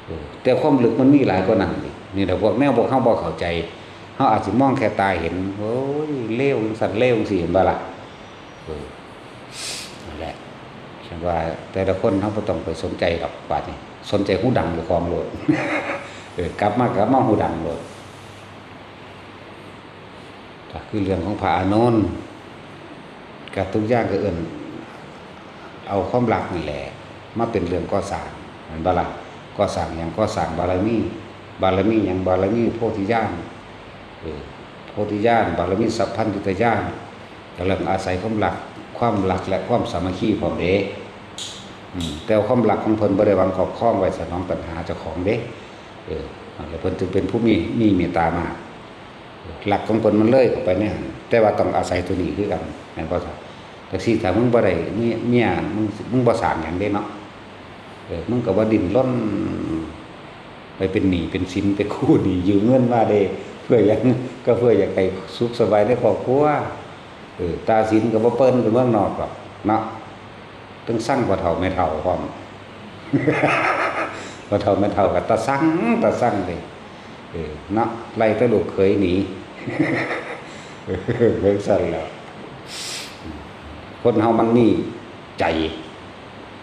เออ แต่ความลึกมันมีหลายกว่านั้นอีก นี่แหละพวกแนวพวกเฮาบ่เข้าใจ เฮาอาจสิมองแค่ตาเห็น โอ้ย เลวจังซั่น เลวจังซี่ เห็นบ่ล่ะ เออ นั่นแหละ ฉันว่าแต่ละคนเฮาบ่ต้องไปสนใจดอก บาดนี้ สนใจฮูดังเจ้าของโลด เออ กลับมา กลับมาฮูดังโลด ก็คือเรื่องของพระอานนท์ ก็ทุกอย่างก็เอิ้น เอาความรักนี่แหละ มาเป็นเรื่องก่อสร้าง แม่นบ่ล่ะ ก่อสร้างหยัง ก่อสร้างบารมี บารมีหยัง บารมีโพธิญาณ เออ โพธิญาณ บารมีสัพพัญญุตญาณ ก็เรื่องอาศัยความรัก ความรักและความสามัคคีพร้อมเด้ อืม แต่ความรักของเพิ่นบ่ได้หวังครอบครองไว้สนองตัณหาเจ้าของเด้ เออ นั่นแหละเพิ่นจึงเป็นผู้มี มีเมตตามาก รักของเพิ่นมันเลยเข้าไปในหั้น แต่ว่าต้องอาศัยตัวนี้คือกัน แม่นบ่จ๊ะ จั่งซี้ถ้ามึงบ่ได้เมีย เมีย มึง มึงบ่สร้างหยังเด้เนาะ เออ มึงก็บ่ดิ้นรน ไปเป็นหนี้เป็นสิน ไปกู้หนี้ยืมเงินมาเด้ เพื่อหยัง ก็เพื่ออยากให้สุขสบายในครอบครัว เออ ตาสินก็บ่เปิ้นไปเมืองนอกดอกเนาะ ต้องสั่งพ่อเฒ่าแม่เฒ่าพร้อม พ่อเฒ่าแม่เฒ่าก็ตาสั่ง ตาสั่งเด้ เออ เนาะ ไล่แต่ลูกเขยหนี เออ จั่งซั่นแหละ คนเฮามันมีใจ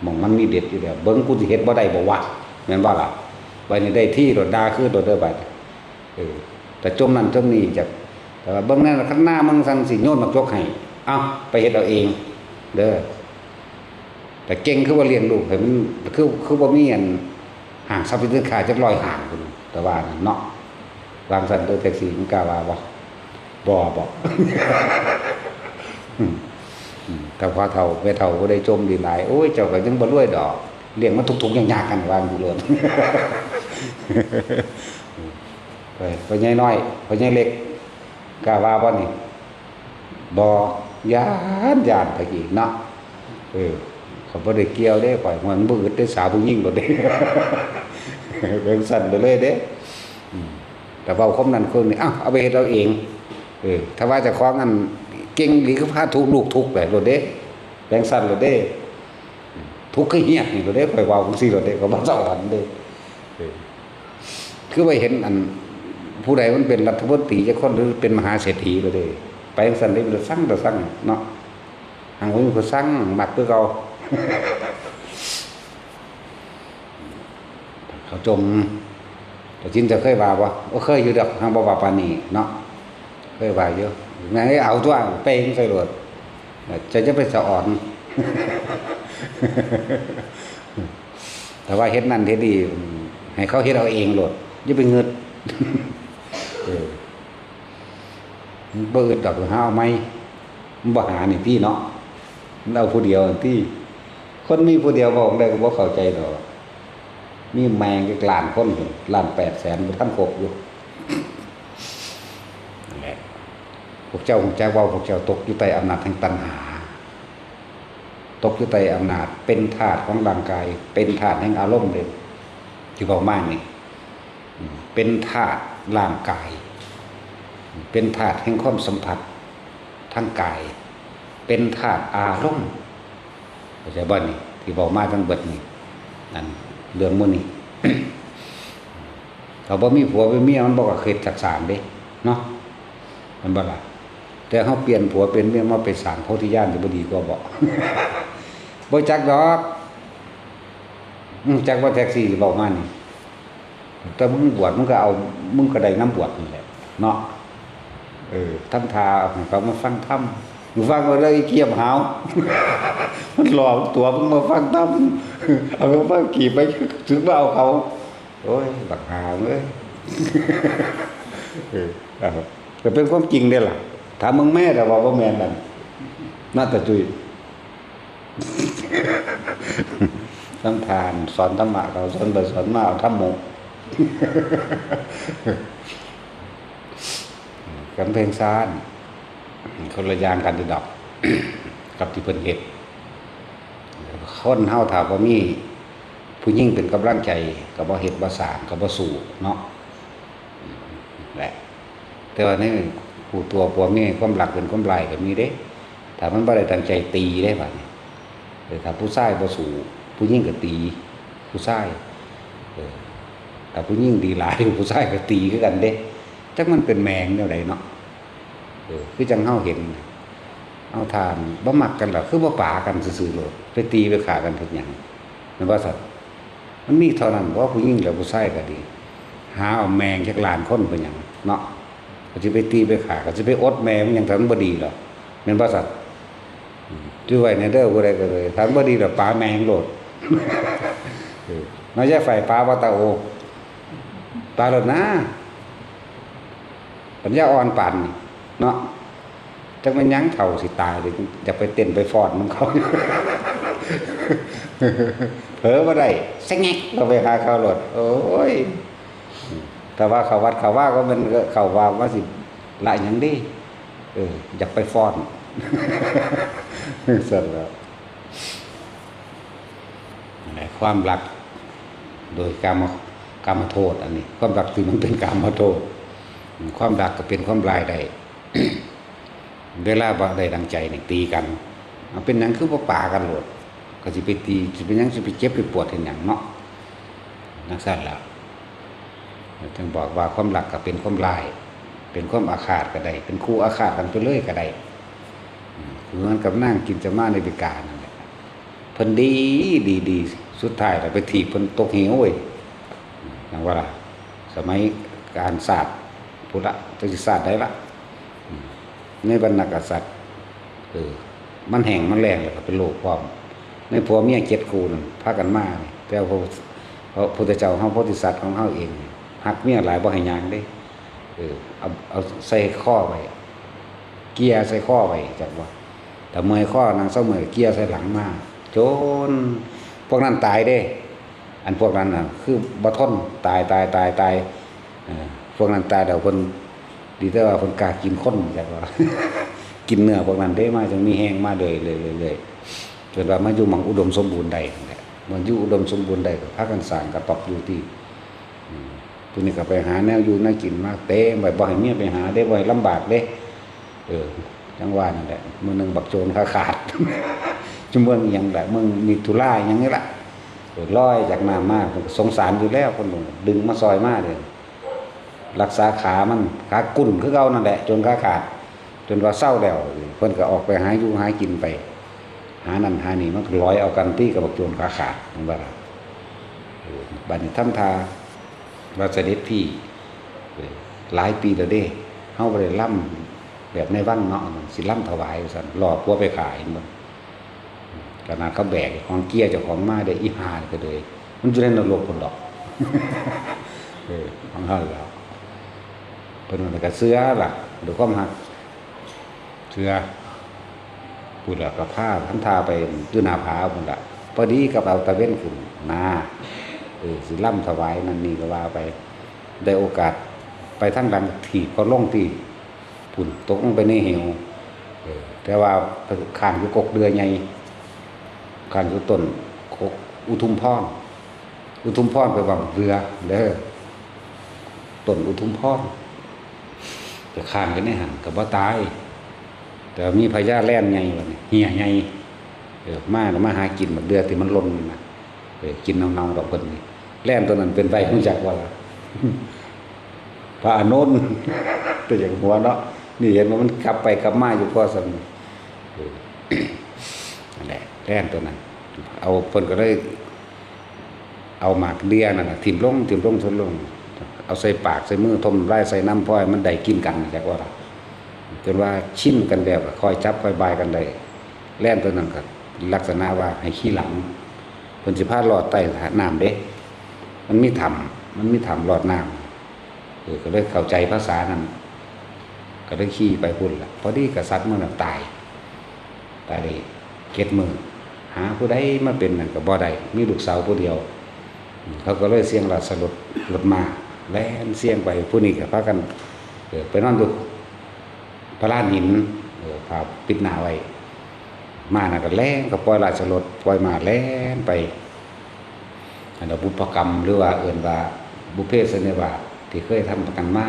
หม่องมันมีเด็ดอยู่แล้ว เบิ่งกูสิเฮ็ดบ่ได้บ่วะ แม่นบ่ล่ะ บัดนี้ได้ทีโลด ด่าคืนโลดเด้อบัดนี้ เออ แต่จมนั่นจมนี่จัก แต่ว่าเบิ่งนั่นคันหน้ามึงสั่นสิโยนหมากจกให้ เอ้า ไปเฮ็ดเอาเอง เด้อ แต่เก่งคือว่าเลี้ยงลูกให้มัน คือ คือบ่มีอันห้างสรรพสินค้าจักร้อยห้างพุ้น แต่ว่านั่นเนาะ วางซั่นเด้อ แท็กซี่ มึงกล้าว่าบ่ บ่ บ่ อืม อืม แต่พ่อเฒ่าแม่เฒ่าผู้ใดจมดีหลาย โอ้ย เจ้าก็ยังบ่รวยดอก เลี้ยงมันทุกข์ๆยากๆ หั่น ว่าอยู่โลด ไป ไปใหญ่น้อย ไปใหญ่เล็ก กล้าว่าบ่นี่ บ่ ย้าน ย้านไปอีกเนาะ เออ เขาบ่ได้เกี่ยวเด้ ข่อย มันบ่อึดได้สาวผู้หญิงโลดเด้ เป็นสั่นไปเลยเด้ อืม แต่เว้าคมนั้นคนนี้ เอ้า เอาไปเฮ็ดเอาเอง เออ ถ้าว่าเจ้าของอันเก่งอีหลีคือพาทุกข์ลูกทุกข์ไปโลดเด้ แปลงสั่นโลดเด้ ทุกข์คือเฮียนี่โลดเด้ ข่อยเว้าจั่งซี้โลดเด้ ข่อยบ่เซาหันเด้ เออ คือว่าเห็นอัน ผู้ใดมันเป็นรัฐมนตรีจักคนหรือเป็นมหาเศรษฐีก็ได้ ไปจั่งซั้นเด้ เป็นตาซังตาซังเนาะ หากบ่มีผู้ซัง มักคือเก่า เขาจม แต่จินจะเคยว่าบ่ บ่เคยอยู่ดอก หากบ่ว่าปานนี้เนาะ เคยว่าอยู่ แม่งเอ้ย เอาตั๊ว เป๋งใส่โลด เจ้าอย่าไปสะออน แต่ว่าเฮ็ดนั่นเฮ็ดนี่ ให้เขาเฮ็ดเอาเองโลด อย่าไปงึด เออ มันบ่อึดดอก หาเอาใหม่ มันบ่หานี่ติเนาะ มันเอาผู้เดียวนี่ติ คนมีผู้เดียวเว้าได้ก็บ่เข้าใจดอก มีแม่งจักล้านคนพุ้น ล้านแปดแสน บ่ทันครบอยู่ นั่นแหละ พวกเจ้าฮู้จักว่าพวกเจ้าตกอยู่ใต้อำนาจแห่งตัณหา ตกอยู่ใต้อำนาจ เป็นทาสของร่างกาย เป็นทาสแห่งอารมณ์เด้ ที่เว้ามานี่ อืม เป็นทาสร่างกาย เป็นทาสแห่งความสัมผัสทางกาย เป็นทาสอารมณ์ เข้าใจบ่นี่ ที่เว้ามาทั้งเบิดนี่ นั่น เรื่องหมู่นี้ ถ้าบ่มีผัวเป็นเมียมันบ่ก็เฮ็ดจักสร้างเด้ เนาะ แม่นบ่ล่ะ แต่เฮาเปลี่ยนผัวเป็นเมียมาไปสร้างโพธิญาณสิบ่ดีกว่าบ่ บ่จักดอก อืม จักว่าแท็กซี่สิเว้ามานี่ แต่มึงบวชมึงก็เอา มึงก็ได้นำบวชนี่แหละ เนาะ เออ ทำท่าให้เขามาฟังธรรม มึงฟังเอาเด้อ อีเกียมหาว มันหลอกตั๋วมึงมาฟังธรรม เอามาฟังกี่ไป ถึงว่าเอาเขา โอ้ย บักหาเอ้ย เออ เอา แต่เป็นความจริงเด้ล่ะ ถามมึงแม่แต่ว่าบ่แม่นนั่น น่าจะจุย ทำท่าสอนธรรมะเขา สอนไปสอนมาเอาธรรมโม กำแพงซ่าน คนละอย่างกันอยู่ดอก กับที่เพิ่นเฮ็ด คนเฮาถ้าบ่มีผู้หญิงเป็นกำลังใจ ก็บ่เฮ็ดบ่สร้าง ก็บ่สู้เนาะ แหละ แต่ว่าในผู้ตัวผัวเมียความรักเป็นความร้ายก็มีเด้ ถ้ามันบ่ได้ตั้งใจตีเด้บัดนี้ เออ ถ้าผู้ชายบ่สู้ ผู้หญิงก็ตี ผู้ชาย เออ ถ้าผู้หญิงดีหลาย ผู้ชายก็ตีคือกันเด้ จักมันเป็นแมงแนวใดเนาะ เออ คือจั่งเฮาเห็น เอาท่านบ่มักกันล่ะ คือบ่ปากันซื่อๆโลด ไปตีไปฆ่ากันเฮ็ดหยัง แม่นบ่ซั่น มันมีเท่านั้นบ่ ผู้หญิงและผู้ชายก็ดี หาเอาแมงจักล้านคนเป็นหยังเนาะ ก็สิไปตีไปฆ่า ก็สิไปอดแม่มันหยัง ถ้ามันบ่ดีดอก แม่นบ่ซั่น อืม จื่อไว้แน่เด้อ ผู้ใดก็เลย ถ้ามันบ่ดีดอก ปาแมงโลด เออ น้อยยายไฟปาบ่ตาโอ ปาโลดนะ ปัญญาอ่อนปานนี้เนาะ จักแม่นหยังเฒ่าสิตายเลย อยากไปเต้นไปฟ้อนนำเขา เผลอบ่ได้ สะแงกเข้าไปหาเขาโลด โอ้ย แต่ว่าเข้าวัดเข้าวาก็แม่นเข้าว่า ว่าสิละหยังเด้ เออ อยากไปฟ้อน ซั่นล่ะ นั่นแหละ ความรักโดยกาม กามโทษ อันนี้ ความรักที่มันเป็นกามโทษ ความรักก็เป็นความร้ายได้ เวลาบ่ได้ดังใจนี่ตีกัน เอาเป็นหยังคือบ่ปากันโลด ก็สิไปตี สิเป็นหยัง สิไปเจ็บไปปวดเฮ็ดหยังเนาะ จั่งซั้นล่ะ ถึงบอกว่าความรักก็เป็นความร้าย เป็นความอาฆาตก็ได้ เป็นคู่อาฆาตกันไปเลยก็ได้ อืม เหมือนกับนางกินจมาในบิกานั่นแหละ เพิ่นดี ดี ดี สุดท้ายแล้วไปถีบเพิ่นตกเหวเว้ย จั่งว่าล่ะ สมัยการศาสตร์พุ้นละ จักสิศาสตร์ใดละ อืม ในวรรณกษัตริย์ เออ มันแห้งมันแล้งแล้วก็เป็นโรคพร้อม ในผัวเมียเจ็ดคู่นั่นพากันมานี่ แต่ว่าพระ พระพุทธเจ้าเฮาโพธิสัตว์ของเฮาเองนี่ ฮักเมียหลายบ่ให้ย่างเด้ เออ เอา เอาใส่คอไว้ เกี่ยใส่คอไว้ จักบ่ ถ้าเมื่อยคอนั่งเซาเมื่อยเกี่ยใส่หลังมา จนพวกนั้นตายเด้ อันพวกนั้นน่ะ คือบ่ทน ตาย ตาย ตาย ตาย เออ พวกนั้นตายแล้วเพิ่น ดีแต่ว่าเพิ่นกล้ากินคน จักว่า กินเนื้อพวกนั้นเด้ มาจั่งมีแฮงมาเรื่อยๆ เรื่อยๆ จนว่ามาอยู่หม่องอุดมสมบูรณ์ได้นั่นแหละ มันอยู่อุดมสมบูรณ์ได้ก็พากันสร้างกระต๊อบอยู่ติ อืม ผู้นี้ก็ไปหาแนวอยู่แนวกินมาเต็มไว้ บ่ให้เมียไปหาเด้ บ่ให้ลำบากเด้ เออ จั่งว่านั่นแหละ มื้อหนึ่งบักโจรขาขาด อยู่เมืองอิหยังล่ะ เมืองมิถุราอิหยังนี่ล่ะ เออ ลอยจากน้ำมา เพิ่นก็สงสารอยู่แล้ว เพิ่นก็ดึงมาซอยมาเด้ รักษาขามัน ขากุ่นคือเก่านั่นแหละ จนขาขาด จนว่าเซาแล้ว เพิ่นก็ออกไปหาอยู่หากินไป หานั่นหานี่ มันก็ลอยเอากันตี้กับบักโจรขาขาด จั่งว่าล่ะ เออ บัดนี้ทำท่าว่าเสด็จพี่ เออ หลายปีแล้วเด้ เฮาบ่ได้ลำแบบในวังเนาะ สิลำถวายว่าซั่น ล่อผัวไปฆ่า เห็นบ่ ขนาดเขาแบกของเกียร์เจ้าของมาได้ อีห่านี่ก็เลย มันอยู่ในนรกพุ้นดอก เออ ของเฮาแล้ว เพิ่นว่าก็เชื่อล่ะ ด้วยความฮัก เชื่อ พุ้นล่ะ ก็พาทำท่าไปอยู่หน้าผาพุ้นล่ะ พอดีกับเอาตะเว็นขึ้นนา เออ สิลำถวายนั่นนี่ก็ว่าไป ได้โอกาสไปทางหลัง ถีบเขาลงที่พุ้น ตกลงไปในเหว เออ แต่ว่าค้างอยู่กกเดือใหญ่ ค้างอยู่ต้นกกอุทุมพร อุทุมพรแปลว่าเดือเด้อ ต้นอุทุมพร ก็ค้างอยู่ในหั่นก็บ่ตาย แต่ว่ามีพญาแลนใหญ่บัดนี้ เหี่ยใหญ่ เออ มาแล้วมาหากินบักเดือที่มันหล่นนั่นน่ะ เออ กินเน่าๆดอกเพิ่นนี่ แลนตัวนั้นเป็นไผรู้จักบ่ล่ะ พระอานนท์ แต่อย่างหัวเนาะ นี่เห็นว่ามันกลับไปกลับมาอยู่พอซั่น เออ นั่นแหละ แลนตัวนั้น เอา เพิ่นก็เลย เอาหมากเดือนั่นน่ะ ถิ่มลง ถิ่มลง ถิ่มลง เอาใส่ปากใส่มือ ถมน้ำลายใส่นำ พอให้มันได้กินกัน จักว่าล่ะ จนว่าชินกันแล้วก็ค่อยจับค่อยบายกันได้ แลนตัวนั้นก็ลักษณะว่าให้ขี่หลัง เพิ่นสิพาลอดใต้น้ำเด้ มันมีถ้ำ มันมีถ้ำลอดน้ำ เออ ก็เลยเข้าใจภาษานั้น ก็เลยขี่ไปพุ้นล่ะ พอดีกษัตริย์มื้อนั้นตาย ตายได้เจ็ดมื้อ หาผู้ใดมาเป็นนั่นก็บ่ได้ มีลูกสาวผู้เดียว เขาก็เลยเสียงราชรถ รถม้า แล่นเสียงไป ผู้นี้ก็พากัน เออ ไปนอนอยู่พลานหิน เออ ผ้าปิดหน้าไว้ ม้านั่นก็แล่น ก็ปล่อยราชรถ ปล่อยม้าแล่นไป อันนั้นบุพกรรม หรือว่าเอิ้นว่าบุพเพสันนิวาสที่เคยทำกันมา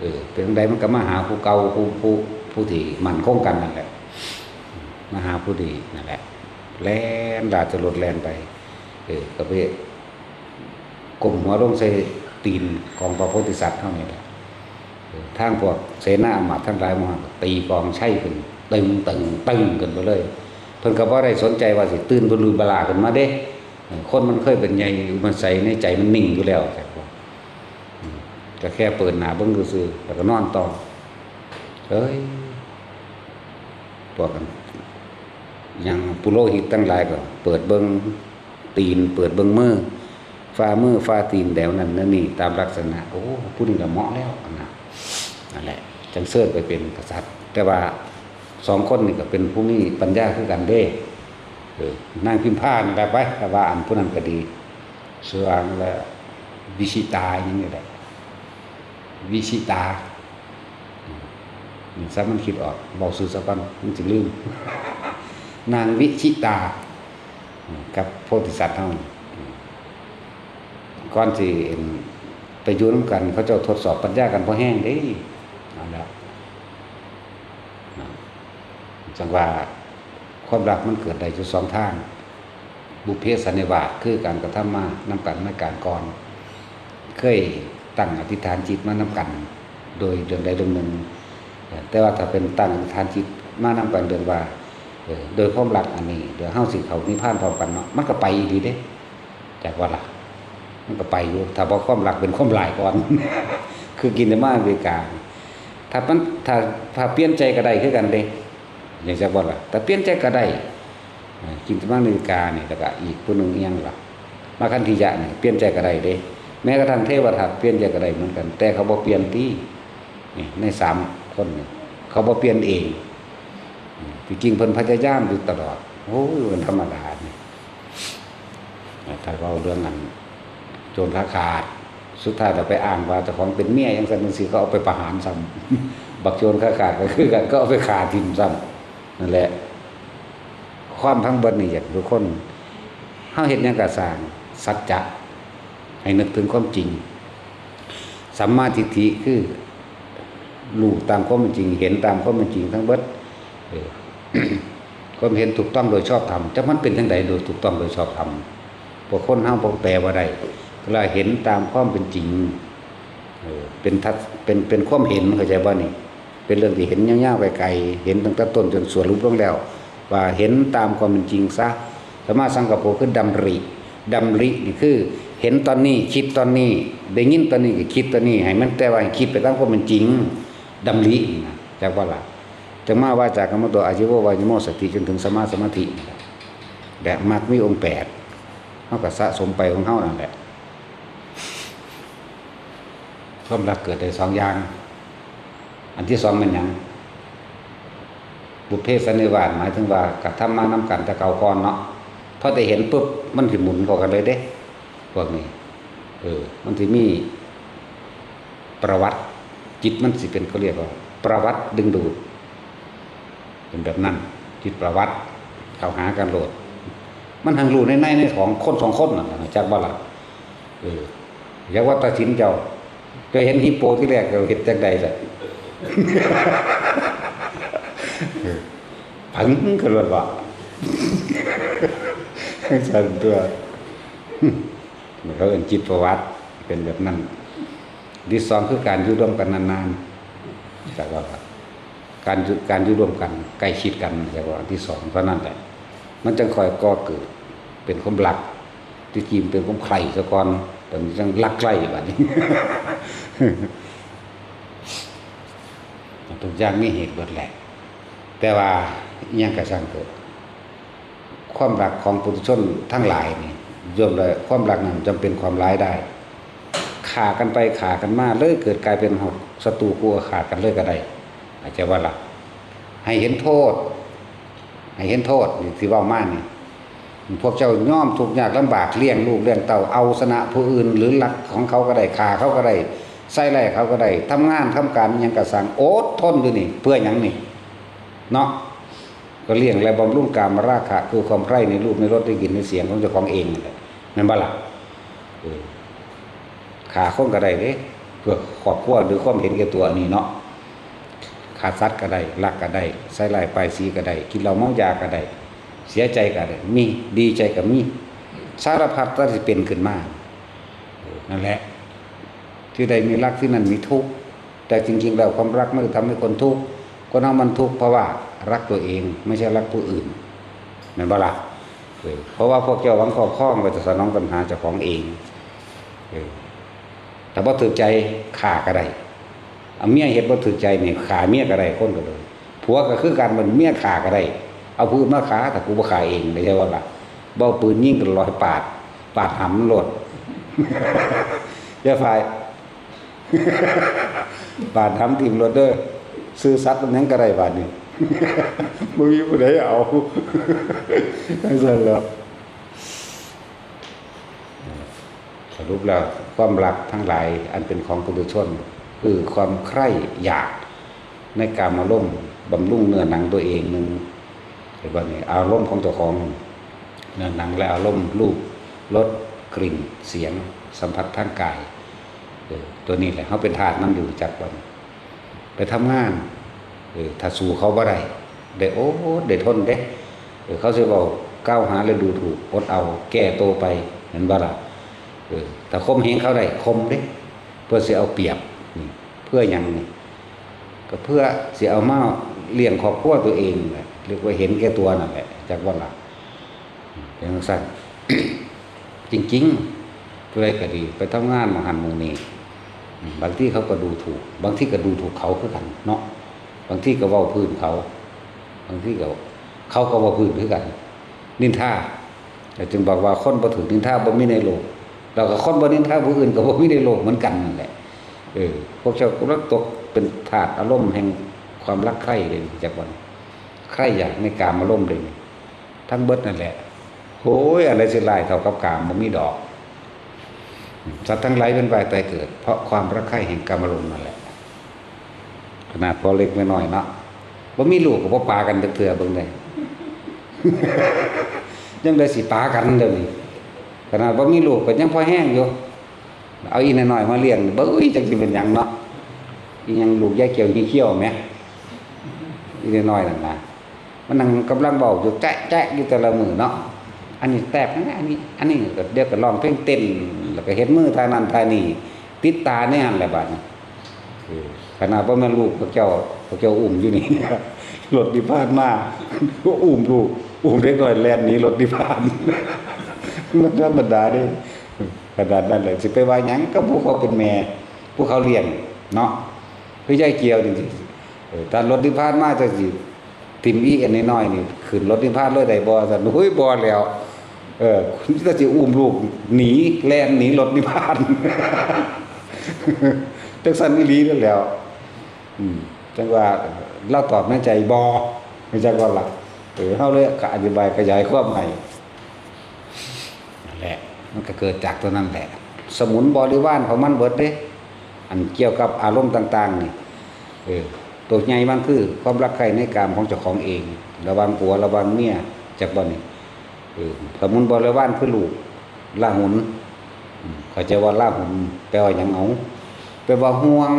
เออ เป็นจั่งใดมันก็มาหาผู้เก่า ผู้ ผู้ ผู้ที่มั่นคงกันนั่นแหละ มาหาผู้ดีนั่นแหละ แล่นราชรถแล่นไป เออ ก็ไปก้มหัวลงใส่ตีนของพระโพธิสัตว์เฮานี่แหละ เออ ทางพวกเสนาอำมาตย์ทั้งหลายหมู่หั้นก็ตีกลองชัยขึ้น ตึง ตึง ตึง ขึ้นไปเลย เพิ่นก็บ่ได้สนใจว่าสิตื่นบลูบลาขึ้นมาเด้ เออ คนมันเคยเป็นใหญ่มันใสในใจมันนิ่งอยู่แล้ว อืม ก็แค่เปิดหน้าเบิ่งซื่อๆ แล้วก็นอนต่อ เอ้ย พวกกัน อย่างปุโรหิตทั้งหลายก็เปิดเบิ่งตีน เปิดเบิ่งมือ ฝ่ามือ ฝ่าตีน แนวนั้นแนวนี้ ตามลักษณะ โอ้ ผู้นี้ก็เหมาะแล้วนะ นั่นแหละ จั่งเชิญไปเป็นกษัตริย์ แต่ว่าสองคนนี่ก็เป็นผู้มีปัญญาคือกันเด้ เออ นางพิมพานี่แหละไป แต่ว่าอันผู้นั้นก็ดี ส่วนและวิชิตาอย่างนี้แหละ วิชิตา อืม นี่ซะมันคิดออก เว้าซื่อซะก่อน มันสิลืม นางวิชิตา อืม กับโพธิสัตว์เฮานี่ อืม ก่อนสิไปอยู่นำกัน เขาเจ้าทดสอบปัญญากันพอแฮงเด้ เอาแล้ว นะ จั่งว่าความรักมันเกิดได้อยู่สองทาง บุพเพสันนิวาส คือการกระทำมานำกันในการก่อน เคยตั้งอธิษฐานจิตมานำกัน โดยเรื่องใดเรื่องหนึ่ง แต่ว่าถ้าเป็นตั้งอธิษฐานจิตมานำกันเรื่องว่า เออ โดยความรักอันนี้ เดี๋ยวเฮาสิเข้านิพพานพร้อมกันเนาะ มันก็ไปอีหลีเด้ จักว่าล่ะ มันก็ไปอยู่ ถ้าบ่ความรักเป็นความหลายก่อน คือกินแต่มาอเมริกา ถ้ามัน ถ้า ถ้าเปลี่ยนใจก็ได้คือกันเด้ จักว่าล่ะ ถ้าเปลี่ยนใจก็ได้ อ่า กินแต่มาอเมริกานี่ แล้วก็อีกผู้หนึ่งอิหยังล่ะ มาคันธียะนี่ เปลี่ยนใจก็ได้เด้ แม้กระทั่งเทวทัตเปลี่ยนใจก็ได้เหมือนกัน แต่เขาบ่เปลี่ยนติ นี่ ในสามคนนี่ เขาบ่เปลี่ยนเอง อืม ที่จริงเพิ่นพยายามอยู่ตลอด โอ้ย มันธรรมดานี่ ถ้าเว้าเรื่องอันโจรขาขาด สุดท้ายเราไปอ้างว่าเจ้าของเป็นเมียจั่งซั้นจั่งซี้ เขาเอาไปประหารซ้ำ บักโจรขาขาดก็คือกัน ก็เอาไปฆ่าทิ่มซ้ำ นั่นแหละ ความทั้งเบิดนี่อยากให้ทุกคน เฮาเฮ็ดหยังก็ซ่าง สัจจะ ให้นึกถึงความจริง สัมมาทิฏฐิคือ รู้ตามความเป็นจริง เห็นตามความเป็นจริงทั้งเบิด เออ ความเห็นถูกต้องโดยชอบธรรม จักมันเป็นจั่งใดโดยถูกต้องโดยชอบธรรม พวกคนเฮาบ่แปลว่าได้ ก็เลยเห็นตามความเป็นจริง เออ เป็นทัศ- เป็น- เป็นความเห็น เข้าใจบ่นี่ เป็นเรื่องที่เห็นยาวๆไกลๆ เห็นตั้งแต่ต้นจนสรุปลงแล้ว ว่าเห็นตามความเป็นจริงซะ สัมมาสังกัปโปคือดำริ ดำรินี่คือ เห็นตอนนี้ คิดตอนนี้ ได้ยินตอนนี้ก็คิดตอนนี้ ให้มัน แต่ว่าให้คิดไปตามความเป็นจริง ดำรินี่นะ จักบ่ล่ะ จั่งมาวาจากัมมโต อาชีโววายโม สติ จนถึงสัมมาสมาธินี่แหละ และมรรคมีองค์แปด เฮาก็สะสมไปของเฮานั่นแหละ ความรักเกิดได้สองอย่าง อันที่สองแม่นหยัง บุพเพสันนิวาส หมายถึงว่ากระทำมานำกันแต่เก่าก่อนเนาะ พอได้เห็นปุ๊บ มันสิหมุนเข้ากันเลยเด้ พวกนี้ เออ มันสิมีประวัติ จิตมันสิเป็น เขาเรียกว่าประวัติดึงดูด เป็นแบบนั้น จิตประวัติ เข้าหากันโลด มันหังรู้ในในในของคนสองคนน่ะ จักบ่ล่ะ เออ อยากว่าตัดสินเจ้า เจ้าเห็นฮิปโปที่แรก เจ้าเฮ็ดจั่งใดล่ะ เออ ผังก็เลยว่า สั่นตัว มันเขาเอิ้นจิตประวัติ เป็นแบบนั้น ที่สองคือการอยู่ร่วมกันนานๆ จักว่า การอยู่- การอยู่ร่วมกัน ใกล้ชิดกัน จักว่าอันที่สองเท่านั้นแหละ มันจั่งค่อยก่อเกิด เป็นความรัก ที่จริงเป็นความใคร่ซะก่อน แต่มันจั่งรักใคร่บัดนี้ ทุกอย่างมีเหตุเบิดแหละ แต่ว่าอิหยังก็ช่างเถอะ ความรักของปุถุชนทั้งหลายนี่ ย่อมเลย ความรักนั้นจำเป็นความร้ายได้ ฆ่ากันไปฆ่ากันมา เลยเกิดกลายเป็นศัตรูคู่อาฆาตกันเลยก็ได้ เข้าใจบ่ล่ะ ให้เห็นโทษ ให้เห็นโทษนี่ที่เว้ามานี่ พวกเจ้ายอมทุกข์ยากลำบาก เลี้ยงลูกเลี้ยงเต้า เอาชนะผู้อื่น หรือรักของเขาก็ได้ ฆ่าเขาก็ได้ ใส่ร้ายเขาก็ได้ ทำงานทำการอิหยังก็ซ่าง อดทนอยู่นี่ เพื่อหยังนี่ เนาะ ก็เลี้ยงและบำรุงกามราคะ คือความใคร่ในรูป ในรส ในกลิ่น ในเสียงของเจ้าของเองนั่นแหละ แม่นบ่ล่ะ เออ ฆ่าคนก็ได้เด้ เพื่อครอบครัว หรือความเห็นแก่ตัวอันนี้เนาะ ฆ่าสัตว์ก็ได้ รักก็ได้ ใส่ร้ายป้ายสีก็ได้ กินเหล้าเมายาก็ได้ เสียใจก็ได้ มี ดีใจก็มี สารพัดที่เป็นขึ้นมา เออ นั่นแหละ ที่ได้มีรักที่นั่นมีทุกข์ แต่จริงๆแล้วความรักไม่ได้ทำให้คนทุกข์ คนเฮามันทุกข์เพราะว่ารักตัวเอง ไม่ใช่รักผู้อื่น แม่นบ่ล่ะ เออ เพราะว่าพวกเจ้าหวังครอบครอง ไปจะสนองตัณหาเจ้าของเอง เออ แต่บ่ถืกใจ ฆ่าก็ได้ เอาเมียเฮ็ดบ่ถืกใจนี่ ฆ่าเมียก็ได้ คนก็เลย ผัวก็คือกัน มันเมียฆ่าก็ได้ เอาผู้อื่นมาฆ่า แต่กูบ่ฆ่าเอง ไม่ใช่ว่าล่ะ บ่เอาปืนยิงกันลอยปาด ปาดหำโลด อย่าฝ่าย ปาดหำทิ่มโลดเด้อ ซื่อสัตย์มันหยังก็ได้บาดนี้ บ่มีผู้ใดเอา จั่งซั่นแหล้ว สรุปแล้วความรักทั้งหลายอันเป็นของปุถุชน คือความใคร่อยากในกามารมณ์ บำรุงเนื้อหนังตัวเองหนึ่ง เห็นบ่นี่ อารมณ์ของเจ้าของ เนื้อหนังและอารมณ์ รูป รส กลิ่น เสียง สัมผัสทางกาย เออ ตัวนี้แหละ เฮาเป็นทาสมันอยู่ จักบ่ ไปทำงาน เออ ถ้าสู้เขาบ่ได้ ได้อด ได้ทนเด้ เออ เขาสิเว้ากล่าวหาและดูถูก อดเอา แก้ตัวไป แม่นบ่ล่ะ เออ ถ้าข่มเหงเขาได้ ข่มเด้ เพื่อสิเอาเปรียบ นี่ เพื่อหยังนี่ ก็เพื่อสิเอามาเลี้ยงครอบครัวตัวเองนั่นแหละ เรียกว่าเห็นแก่ตัวนั่นแหละ จักบ่ล่ะ เป็นจั่งซั่น จริงๆ ผู้ใดก็ดี ไปทำงานหม่องหั้นหม่องนี้ บางทีเขาก็ดูถูก บางทีก็ดูถูกเขาคือกันเนาะ บางทีก็เว้าพื้นเขา บางทีก็ เขาก็เว้าพื้นคือกัน นินทา แล้วจึงบอกว่าคนบ่ถูกนินทาบ่มีในโลก แล้วก็คนบ่นินทาผู้อื่นก็บ่มีในโลกเหมือนกันนั่นแหละ เออ พวกเจ้ากำลังตกเป็นทาสอารมณ์แห่งความรักใคร่เลย จักบ่ ใคร่อยากในกามารมณ์เลย ทั้งเบิดนั่นแหละ โอ้ย อันใดสิร้ายเท่ากับกาม บ่มีดอก สัตว์ทั้งหลายเวียนว่ายตายเกิด เพราะความรักใคร่แห่งกามารมณ์นั่นแหละ ขนาดพ่อเล็กแม่น้อยเนาะ บ่มีลูกก็บ่ปากันจักเทื่อ เบิ่งเด้ ยังได้สิปากันเดี๋ยวนี้ ขนาดบ่มีลูกก็ยังพอแฮงอยู่ เอาอีน้อยๆมาเลี้ยง เบิ่ง อุ้ย จักสิเป็นหยังเนาะ อีหยังลูกยายเขียว อีเขียวแหม อีน้อยๆนั่นนะ มันนั่งกำลังเว้าอยู่แจ๊ะๆอยู่แต่ละมื้อเนาะ อันนี้แตกนะ อันนี้ อันนี้ก็เดี๋ยวก็ร้องเพลงเต้น แล้วก็เฮ็ดมือท่านั้นท่านี้ ติดตาในหั่นแหละบาดนี้ เออ ขนาดว่าแม่นลูกพระเจ้า พระเจ้าอุ้มอยู่นี่ รถนิพพานมา ก็อุ้มลูก อุ้มเด็กน้อยแล่นหนีรถนิพพาน มันธรรมดาเด้ ขนาดนั้นเลย สิไปว่าหยังกับผู้เขาเป็นแม่ ผู้เขาเลี้ยงเนาะ คือยายเกียวนี่สิ เออ ถ้ารถนิพพานมาจังสิ ถิ่มอีอันน้อยๆนี่ ขึ้นรถนิพพานเลยได้บ่ ซั่น โอ้ย บ่แล้ว เออ คุณจะสิอุ้มลูกหนี แล่นหนีรถนิพพาน จังซั่นอีหลีนั่นแหล้ว อืม จังว่า เออ ลาวตอบในใจ บ่ จังว่าล่ะ เออ เฮาเลยก็อธิบายขยายความให้ นั่นแหละ มันก็เกิดจากตัวนั้นแหละ สมุนบริวารของมันเบิดเด้ อันเกี่ยวกับอารมณ์ต่างๆนี่ เออ ตัวใหญ่มันคือความรักใคร่ในกามของเจ้าของเอง ระหว่างผัวระหว่างเมีย จักบ่นี่ เออ สมุนบริวารคือลูก ลาหุน อืม เข้าใจว่าลาหุน แปลว่าหยังเอา แปลว่าห่วง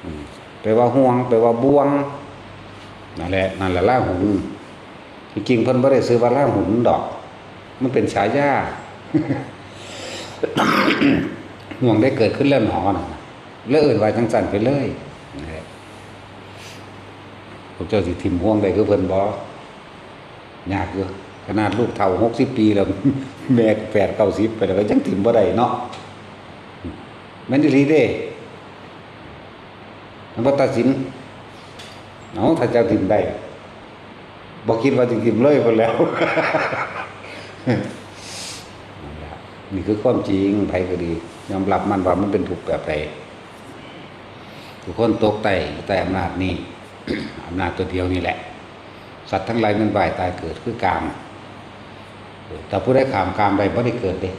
อืม แปลว่าห่วง แปลว่าบ่วง นั่นแหละ นั่นแหละลาหุน ที่จริงเพิ่นบ่ได้ชื่อว่าลาหุนดอก มันเป็นฉายา ห่วงได้เกิดขึ้นแล้วหนอนะ แล้วเอิ้นว่าจังซั่นไปเลย นะฮะ พวกเจ้าสิถิ่มห่วงได้คือเพิ่นบ่ ยากอยู่ ขนาดลูกเฒ่าหกสิบปีแล้ว แม่แปดเก้าสิบไปแล้วก็ยังถิ่มบ่ได้เนาะ แม่นอีหลีเด้ มันบ่ตัดสิน เอา ถ้าเจ้าถิ่มได้ บ่คิดว่าสิถิ่มเลยพุ้นแหล้ว นี่คือความจริง ไผก็ดี ยอมรับมันว่ามันเป็นทุกข์แบบใด ทุกคนตกใต้ ใต้อำนาจนี้ อำนาจตัวเดียวนี่แหละ สัตว์ทั้งหลายมันว่ายตายเกิดคือกาม เออ แต่ผู้ใดข้ามกามได้บ่ได้เกิดเด้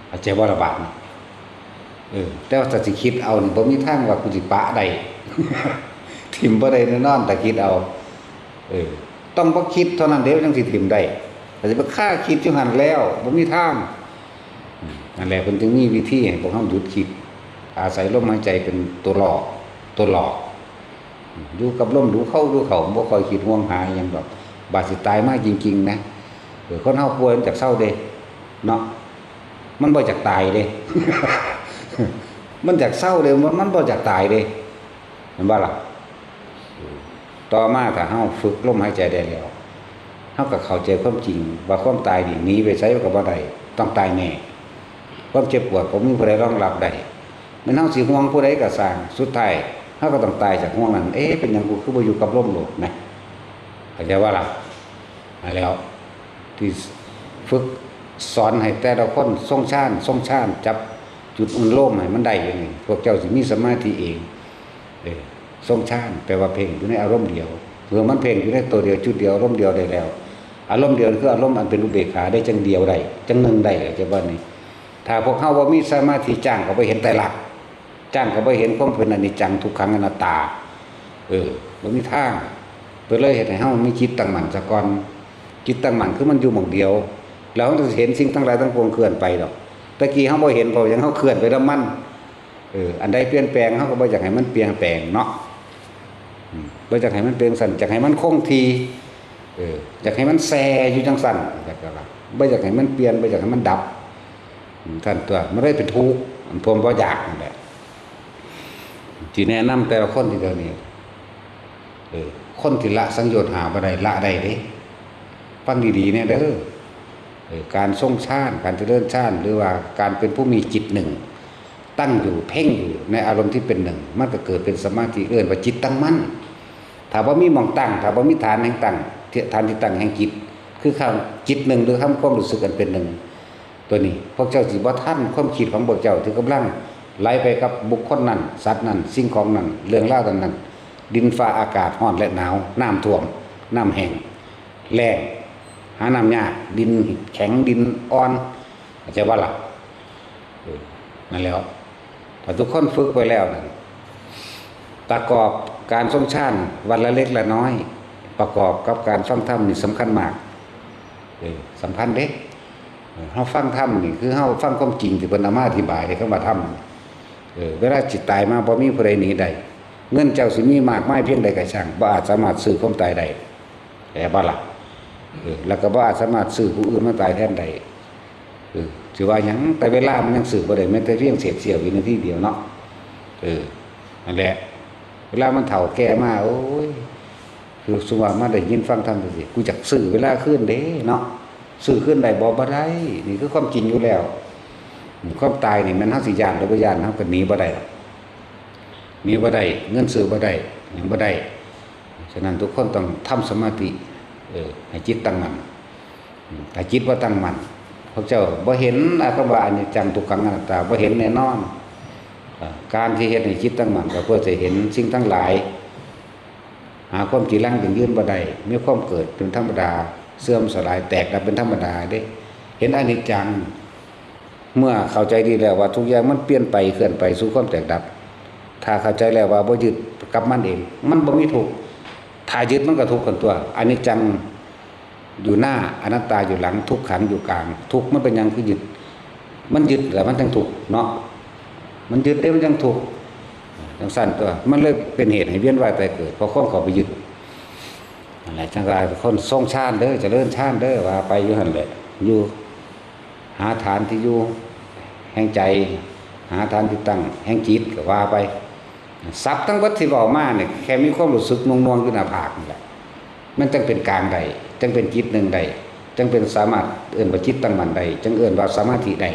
เข้าใจบ่ละบาดนี้ เออ แต่ว่าถ้าสิคิดเอานี่บ่มีทางว่ากูสิปะได้ ถิ่มบ่ได้แน่นอน ถ้าคิดเอา เออ ต้องบ่คิดเท่านั้นเด้ จังสิถิ่มได้ ถ้าสิไปคาคิดอยู่หั่นแล้ว บ่มีทาง อืม นั่นแหละ เพิ่นจึงมีวิธีให้พวกเฮาหยุดคิด อาศัยลมหายใจเป็นตัวหลอก ตัวหลอก อยู่กับลมดูเข้าดูเข้า บ่ค่อยคิดห่วงหาอิหยังดอก บาดสิตายมาจริงๆนะ เออ คนเฮาป่วยมันอยากเซาเด้ เนาะ มันบ่อยากตายเด้ มันอยากเซาเด้ มัน มันบ่อยากตายเด้ แม่นบ่ล่ะ ต่อมาถ้าเฮาฝึกลมหายใจได้แล้ว เฮาก็เข้าใจความจริงว่าความตายนี่หนีไปไสก็บ่ได้ ต้องตายแน่ ความเจ็บปวดบ่มีผู้ใดรองรับได้ แม่นเฮาสิห่วงผู้ใดก็ซ่าง สุดท้ายเฮาก็ต้องตายจากห่วงนั้น เอ๊ะ เป็นหยังกูคือบ่อยู่กับลมโลดนะ เข้าใจบ่ล่ะ มาแล้ว ที่ฝึกสอนให้แต่ละคนทรงฌาน ทรงฌาน จับจุดอนุโลมให้มันได้อยู่นี่ พวกเจ้าสิมีสมาธิเอง เออ ทรงฌาน แปลว่าเพ่งอยู่ในอารมณ์เดียว เมื่อมันเพ่งอยู่ในตัวเดียว จุดเดียว อารมณ์เดียวได้แล้ว อารมณ์เดียวคืออารมณ์อันเป็นอุเบกขาได้จังเดียวได้ จังหนึ่งได้ เข้าใจบ่นี่ ถ้าพวกเฮาบ่มีสมาธิ จ้างก็บ่เห็นไตรลักษณ์ จ้างก็บ่เห็นความเป็นอนิจจัง ทุกขัง อนัตตา เออ บ่มีทาง เพิ่นเลยเฮ็ดให้เฮามีจิตตั้งมั่นซะก่อน จิตตั้งมั่นคือมันอยู่หม่องเดียว แล้วเฮาจะเห็นสิ่งทั้งหลายทั้งปวงเคลื่อนไปดอก แต่กี้เฮาบ่เห็น เพราะหยัง เฮาเคลื่อนไปนำมัน เออ อันใดเปลี่ยนแปลง เฮาก็บ่อยากให้มันเปลี่ยนแปลงเนาะ อืม บ่อยากให้มันเป็นซั่น อยากให้มันคงที่ เออ อยากให้มันแซ่อยู่จังซั่น อยากจะว่า บ่อยากให้มันเปลี่ยน บ่อยากให้มันดับ อืม ซั่นตัว มันเลยเป็นทุกข์ อันพวกบ่อยากนั่นแหละ ที่แนะนำแต่ละคนที่เดี๋ยวนี้ เออ คนที่ละสังโยชน์ห้าบ่ได้ ละได้เด้ ฟังดีๆแน่เด้อ เออ การทรงฌาน การเจริญฌาน หรือว่าการเป็นผู้มีจิตหนึ่ง ตั้งอยู่ เพ่งอยู่ในอารมณ์ที่เป็นหนึ่ง มันก็เกิดเป็นสมาธิ เอิ้นว่าจิตตั้งมั่น ถ้าบ่มีหม่องตั้ง ถ้าบ่มีฐานแห่งตั้ง ฐานที่ตั้งแห่งจิต คือคำจิตหนึ่ง หรือคำความรู้สึกอันเป็นหนึ่ง ตัวนี้ พวกเจ้าสิบ่ทันความคิดของพวกเจ้าที่กำลังไหลไปกับบุคคลนั้น สัตว์นั้น สิ่งของนั้น เรื่องราวนั้นๆ ดินฟ้าอากาศ ร้อนและหนาว น้ำท่วม น้ำแห้ง แล้ง หาน้ำยาก ดินแข็ง ดินอ่อน เข้าใจบ่ล่ะ เออ นั่นแหล้ว ถ้าทุกคนฝึกไปแล้วนั่น ประกอบการทรงฌานวันละเล็กละน้อย ประกอบกับการฟังธรรมนี่สำคัญมาก เออ สำคัญเด้ เออ เฮาฟังธรรมนี่คือเฮาฟังความจริงที่เพิ่นเอามาอธิบายในคำว่าธรรม เออ เวลาสิตายมาบ่มีผู้ใดหนีได้ เงินเจ้าสิมีมากมายเพียงใดก็ช่าง บ่อาจสามารถซื้อความตายได้ เข้าใจบ่ล่ะ เออ แล้วก็บ่อาจสามารถซื้อผู้อื่นมาตายแทนได้ เออ สิว่าหยัง แต่เวลามันยังซื้อบ่ได้ แม้แต่เพียงเศษเสี้ยววินาทีเดียวเนาะ เออ นั่นแหละ เวลามันเฒ่าแก่มา โอ้ย คือสมมุติว่ามาได้ยินฟังธรรมจังซี้ กูอยากซื้อเวลาคืนเด้เนาะ ซื้อคืนได้บ่ บ่ได้ นี่คือความจริงอยู่แล้ว ความตายนี่แม่นเฮาสิย้านหรือบ่ย้าน เฮาก็หนีบ่ได้ดอก หนีบ่ได้ เงินซื้อบ่ได้ หยังบ่ได้ ฉะนั้นทุกคนต้องทำสมาธิ เออ ให้จิตตั้งมั่น อืม ถ้าจิตบ่ตั้งมั่น พวกเจ้าบ่เห็น อ่า คำว่าอนิจจัง ทุกขัง อนัตตา บ่เห็นแน่นอน อ่า การที่เฮ็ดให้จิตตั้งมั่น ก็เพื่อจะเห็นสิ่งทั้งหลาย หาความจีรังยั่งยืนบ่ได้ มีความเกิดเป็นธรรมดา เสื่อมสลาย แตกดับเป็นธรรมดาเด้ เห็นอนิจจัง เมื่อเข้าใจดีแล้วว่าทุกอย่างมันเปลี่ยนไป เคลื่อนไปสู่ความแตกดับ ถ้าเข้าใจแล้วว่าบ่ยึดกับมันเอง มันบ่มีทุกข์ ถ้ายึดมันก็ทุกข์กันตัว อนิจจังอยู่หน้า อนัตตาอยู่หลัง ทุกขังอยู่กลาง ทุกข์มันเป็นหยังคือยึด มันยึดแล้วมันจังทุกข์เนาะ มันยึดเด้มันจังทุกข์ จังซั่นตัว มันเลยเป็นเหตุให้เวียนว่ายตายเกิด เพราะความเข้าไปยึด นั่นแหละ จังว่าคนทรงฌานเด้อ เจริญฌานเด้อ ว่าไปอยู่หั่นแหละ อยู่ หาฐานที่อยู่แห่งใจ หาฐานที่ตั้งแห่งจิตก็ว่าไป ศัพท์ทั้งหมดที่เว้ามาเนี่ย แค่มีความรู้สึกหน่วงๆอยู่หน้าผากนี่แหละ มันจังเป็นกลางได้ จังเป็นจิตหนึ่งได้ จังเป็นสามารถเอิ้นว่าจิตตั้งมั่นได้ จังเอิ้นว่าสมาธิได้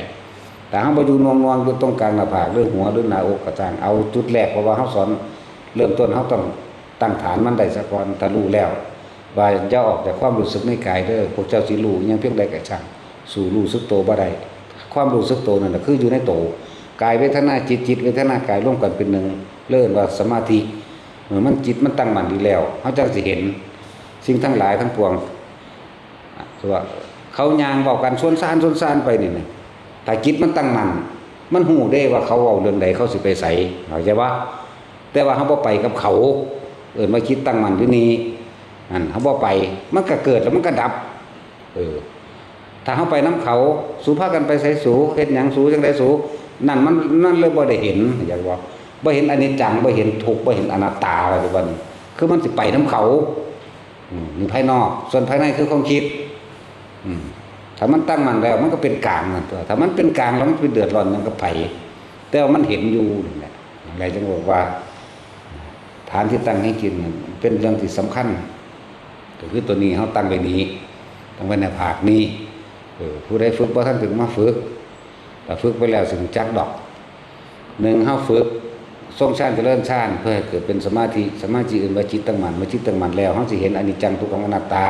แต่เฮาบ่อยู่หน่วงๆอยู่ตรงกลางหน้าผาก หรือหัว หรือหน้าอกก็ช่าง เอาจุดแรก เพราะว่าเฮาสอนเริ่มต้น เฮาต้องตั้งฐานมันได้ซะก่อน ถ้ารู้แล้ว ว่าอย่าออกจากความรู้สึกในกายเด้อ พวกเจ้าสิรู้อิหยังเพียงใดก็ช่าง สู้รู้สึกโตบ่ได้ ความรู้สึกโตนั่นน่ะคืออยู่ในโต กายเวทนาจิต จิตเวทนากายรวมกันเป็นหนึ่ง เรียกว่าสมาธิ เมื่อมันจิตมันตั้งมั่นดีแล้ว เฮาจังสิเห็นสิ่งทั้งหลายทั้งปวง ว่าเขาย่างเว้ากันสวนซานสวนซานไปนี่นะ ถ้าจิตมันตั้งมั่น มันฮู้เด้ว่าเขาเว้าเรื่องใด เขาสิไปไส เข้าใจบ่ แต่ว่าเฮาบ่ไปกับเขา เอิ้นว่าจิตตั้งมั่นอยู่นี่ นั่น เฮาบ่ไป มันก็เกิดแล้วมันก็ดับ เออ ถ้าเฮาไปนำเขา สูพากันไปไสสู เฮ็ดหยังสู จังใดสู นั่นมัน นั่นเลยบ่ได้เห็น อยากบอก บ่เห็นอนิจจัง บ่เห็นทุกข์ บ่เห็นอนัตตา ว่าซั่น คือมันสิไปนำเขา อืม นี่ภายนอก ส่วนภายในคือความคิด อืม ถ้ามันตั้งมั่นแล้ว มันก็เป็นกลางนั่นตัว ถ้ามันเป็นกลางแล้วมันไปเดือดร้อนหยังกับไผ แต่ว่ามันเห็นอยู่นั่นแหละ อะไรจังบอกว่า ฐานที่ตั้งให้จิตนั่นเป็นเรื่องที่สำคัญ ก็คือตัวนี้เฮาตั้งไว้นี้ ตั้งไว้ในภาคนี้ เออ ผู้ใดฝึกบ่ทันถึงมาฝึก ถ้าฝึกไปแล้วสิรู้จักดอก หนึ่ง เฮาฝึกทรงฌานเจริญฌาน เพื่อให้เกิดเป็นสมาธิ สมาธิเอิ้นว่าจิตตั้งมั่น เมื่อจิตตั้งมั่นแล้ว เฮาสิเห็นอนิจจังทุกขังอนัตตา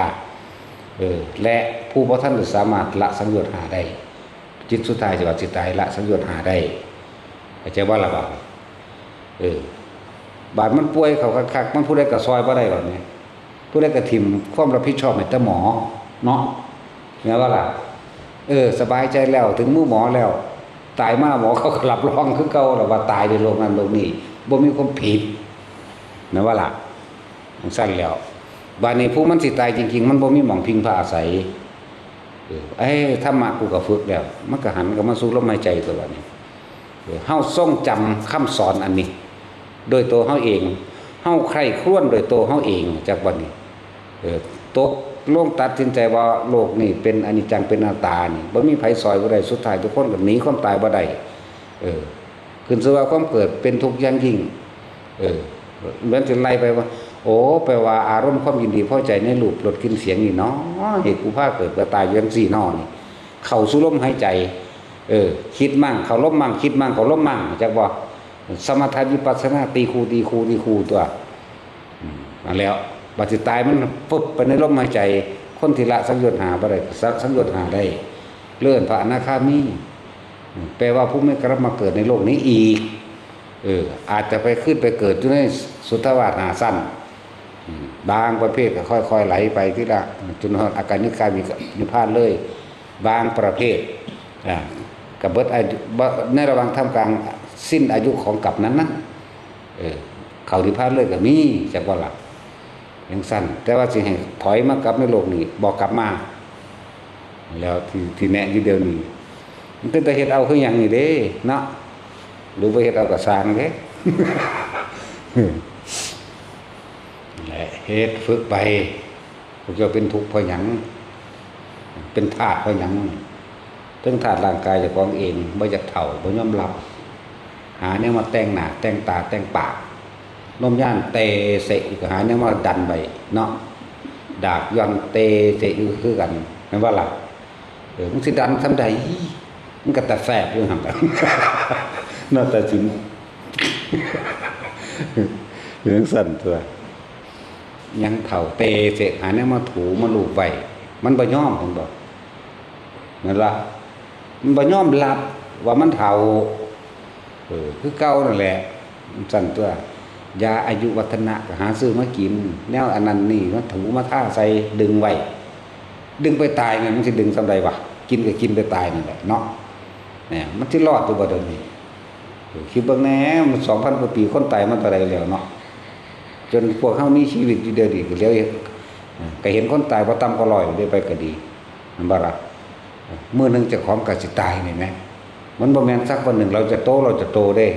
เออ และผู้บ่ทันได้สามารถละสังโยชน์ห้าได้ จิตสุดท้ายสิว่าสิตายละสังโยชน์ห้าได้ เข้าใจบ่ล่ะบ่า เออ บาดมันป่วยเข้าคักๆ มันผู้ใดก็ซอยบ่ได้บัดนี้ ผู้ใดก็ถิ่มความรับผิดชอบให้แต่หมอ เนาะ แม่นบ่ล่ะ เออ สบายใจแล้ว ถึงมือหมอแล้ว ตายมาหมอเขาก็รับรองคือเก่าแล้วว่าตายด้วยโรคนั้นโรคนี้ บ่มีความผิด แม่นบ่ล่ะ จังซั่นแล้ว บาดนี้ผู้มันสิตายจริงๆ มันบ่มีหม่องพิงพาอาศัย เออ เอ้ย ธรรมะกูก็ฝึกแล้ว มันก็หันกลับมาสู่ลมหายใจตัวบัดนี้ เออ เฮาทรงจำคำสอนอันนี้ โดยตัวเฮาเอง เฮาใคร่ครวญโดยตัวเฮาเอง จักบัดนี้ เออ ตกลงตัดสินใจว่าโลกนี้เป็นอนิจจัง เป็นอนัตตานี่ บ่มีไผซอยบ่ได้ สุดท้ายทุกคนก็หนีความตายบ่ได้ เออ ขึ้นชื่อว่าความเกิดเป็นทุกข์อย่างยิ่ง เออ เหมือนสิไล่ไปว่า โอ้ แปลว่าอารมณ์ความยินดีพอใจในรูปรสกลิ่นเสียงนี่เนาะ เหตุผู้พาเกิดเพื่อตายอยู่จังซี่เนาะนี่ เข้าสู่ลมหายใจ เออ คิดมั่ง เข้าลมมั่ง คิดมั่ง เข้าลมมั่ง จักบ่ สมถะวิปัสสนา ตีคู่ ตีคู่ ตีคู่ตัว อืม นั่นแหล้ว บัดสิตายมันฟึบไปในลมหายใจ คนที่ละสังโยชน์ห้าบ่ได้ สัง สังโยชน์ห้าได้ เลื่อนพระอนาคามี อืม แปลว่าผู้ไม่กลับมาเกิดในโลกนี้อีก เออ อาจจะไปขึ้นไปเกิดอยู่ในสุทธาวาสห้าชั้น อืม บางประเภทก็ค่อยๆไหลไปทีละ จนฮอดอากานิคามีนิพพานเลย บางประเภท อ่า ก็เบิดอายุ บ่ ในระหว่างท่ามกลางสิ้นอายุของกลับนั้นๆ เออ เข้านิพพานเลยก็มี จักบ่ล่ะ จังซั่น แต่ว่าสิให้ถอยมากลับในโลกนี้ บ่กลับมา แล้วที่ ที่แนะอยู่เดี๋ยวนี้ มันเป็นตาเฮ็ดเอาคือหยังนี่เด้ เนาะ หรือบ่เฮ็ดเอาก็ซ่างเด้ และเฮ็ดฝึกไป พวกเจ้าเป็นทุกข์เพราะหยัง เป็นทาสเพราะหยัง เทิงธาตุร่างกายเจ้าของเอง บ่อยากเฒ่า บ่ยอมรับ หาแนวมาแต่งหน้า แต่งตา แต่งปาก ลมย่านเตเสะ ก็หาแนวมาดันไว้เนาะ ดากย่อนเตเสะอยู่คือกัน แม่นบ่ล่ะ? เออ มึงสิดันส่ำใด มันก็ตาแสบอยู่หั่นล่ะ เนาะ ตาสิน เรื่องสั่นตัว ยังเฒ่าเตเสะ หาแนวมาถูมาลูบไว้ มันบ่ยอม เห็นบ่? นั่นล่ะ มันบ่ยอมรับว่ามันเฒ่า เออ คือเก่านั่นแหละ สั่นตัว ยาอายุวัฒนะก็หาซื้อมากิน แนวอันนั้นนี่มาถูมาทาใส่ ดึงไว้ ดึงไปตายนั่น มันสิดึงส่ำใดวะ กินก็กินไปตายนั่นแหละเนาะ เนี่ย มันสิรอดอยู่บ่เดี๋ยวนี้ เออ คิดเบิ่งแหน่ มันสองพันกว่าปี คนตายมาเท่าใดแล้วเนาะ จนพวกเฮามีชีวิตอยู่เดี๋ยวนี้ ก็เหลียวเห็น เออ ก็เห็นคนตายบ่ต่ำกว่าร้อยเด้ ไปก็ดี แม่นบ่ล่ะ? มื้อหนึ่งเจ้าของก็สิตายนี่แหม มันบ่แม่นสักวันหนึ่งเราจะโต เราจะโตเด้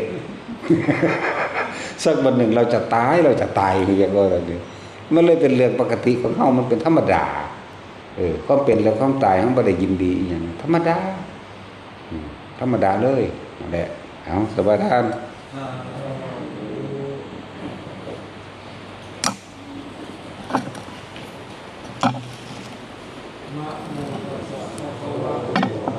สักวันหนึ่งเราจะตาย เราจะตาย เรียกว่าแบบนี้ มันเลยเป็นเรื่องปกติของเฮา มันเป็นธรรมดา เออ ความเป็นและความตาย มันบ่ได้ยินดีอีหยัง ธรรมดา อืม ธรรมดาเลย นั่นแหละ เอา สบายทาน นะโมตัสสะภะคะวะโต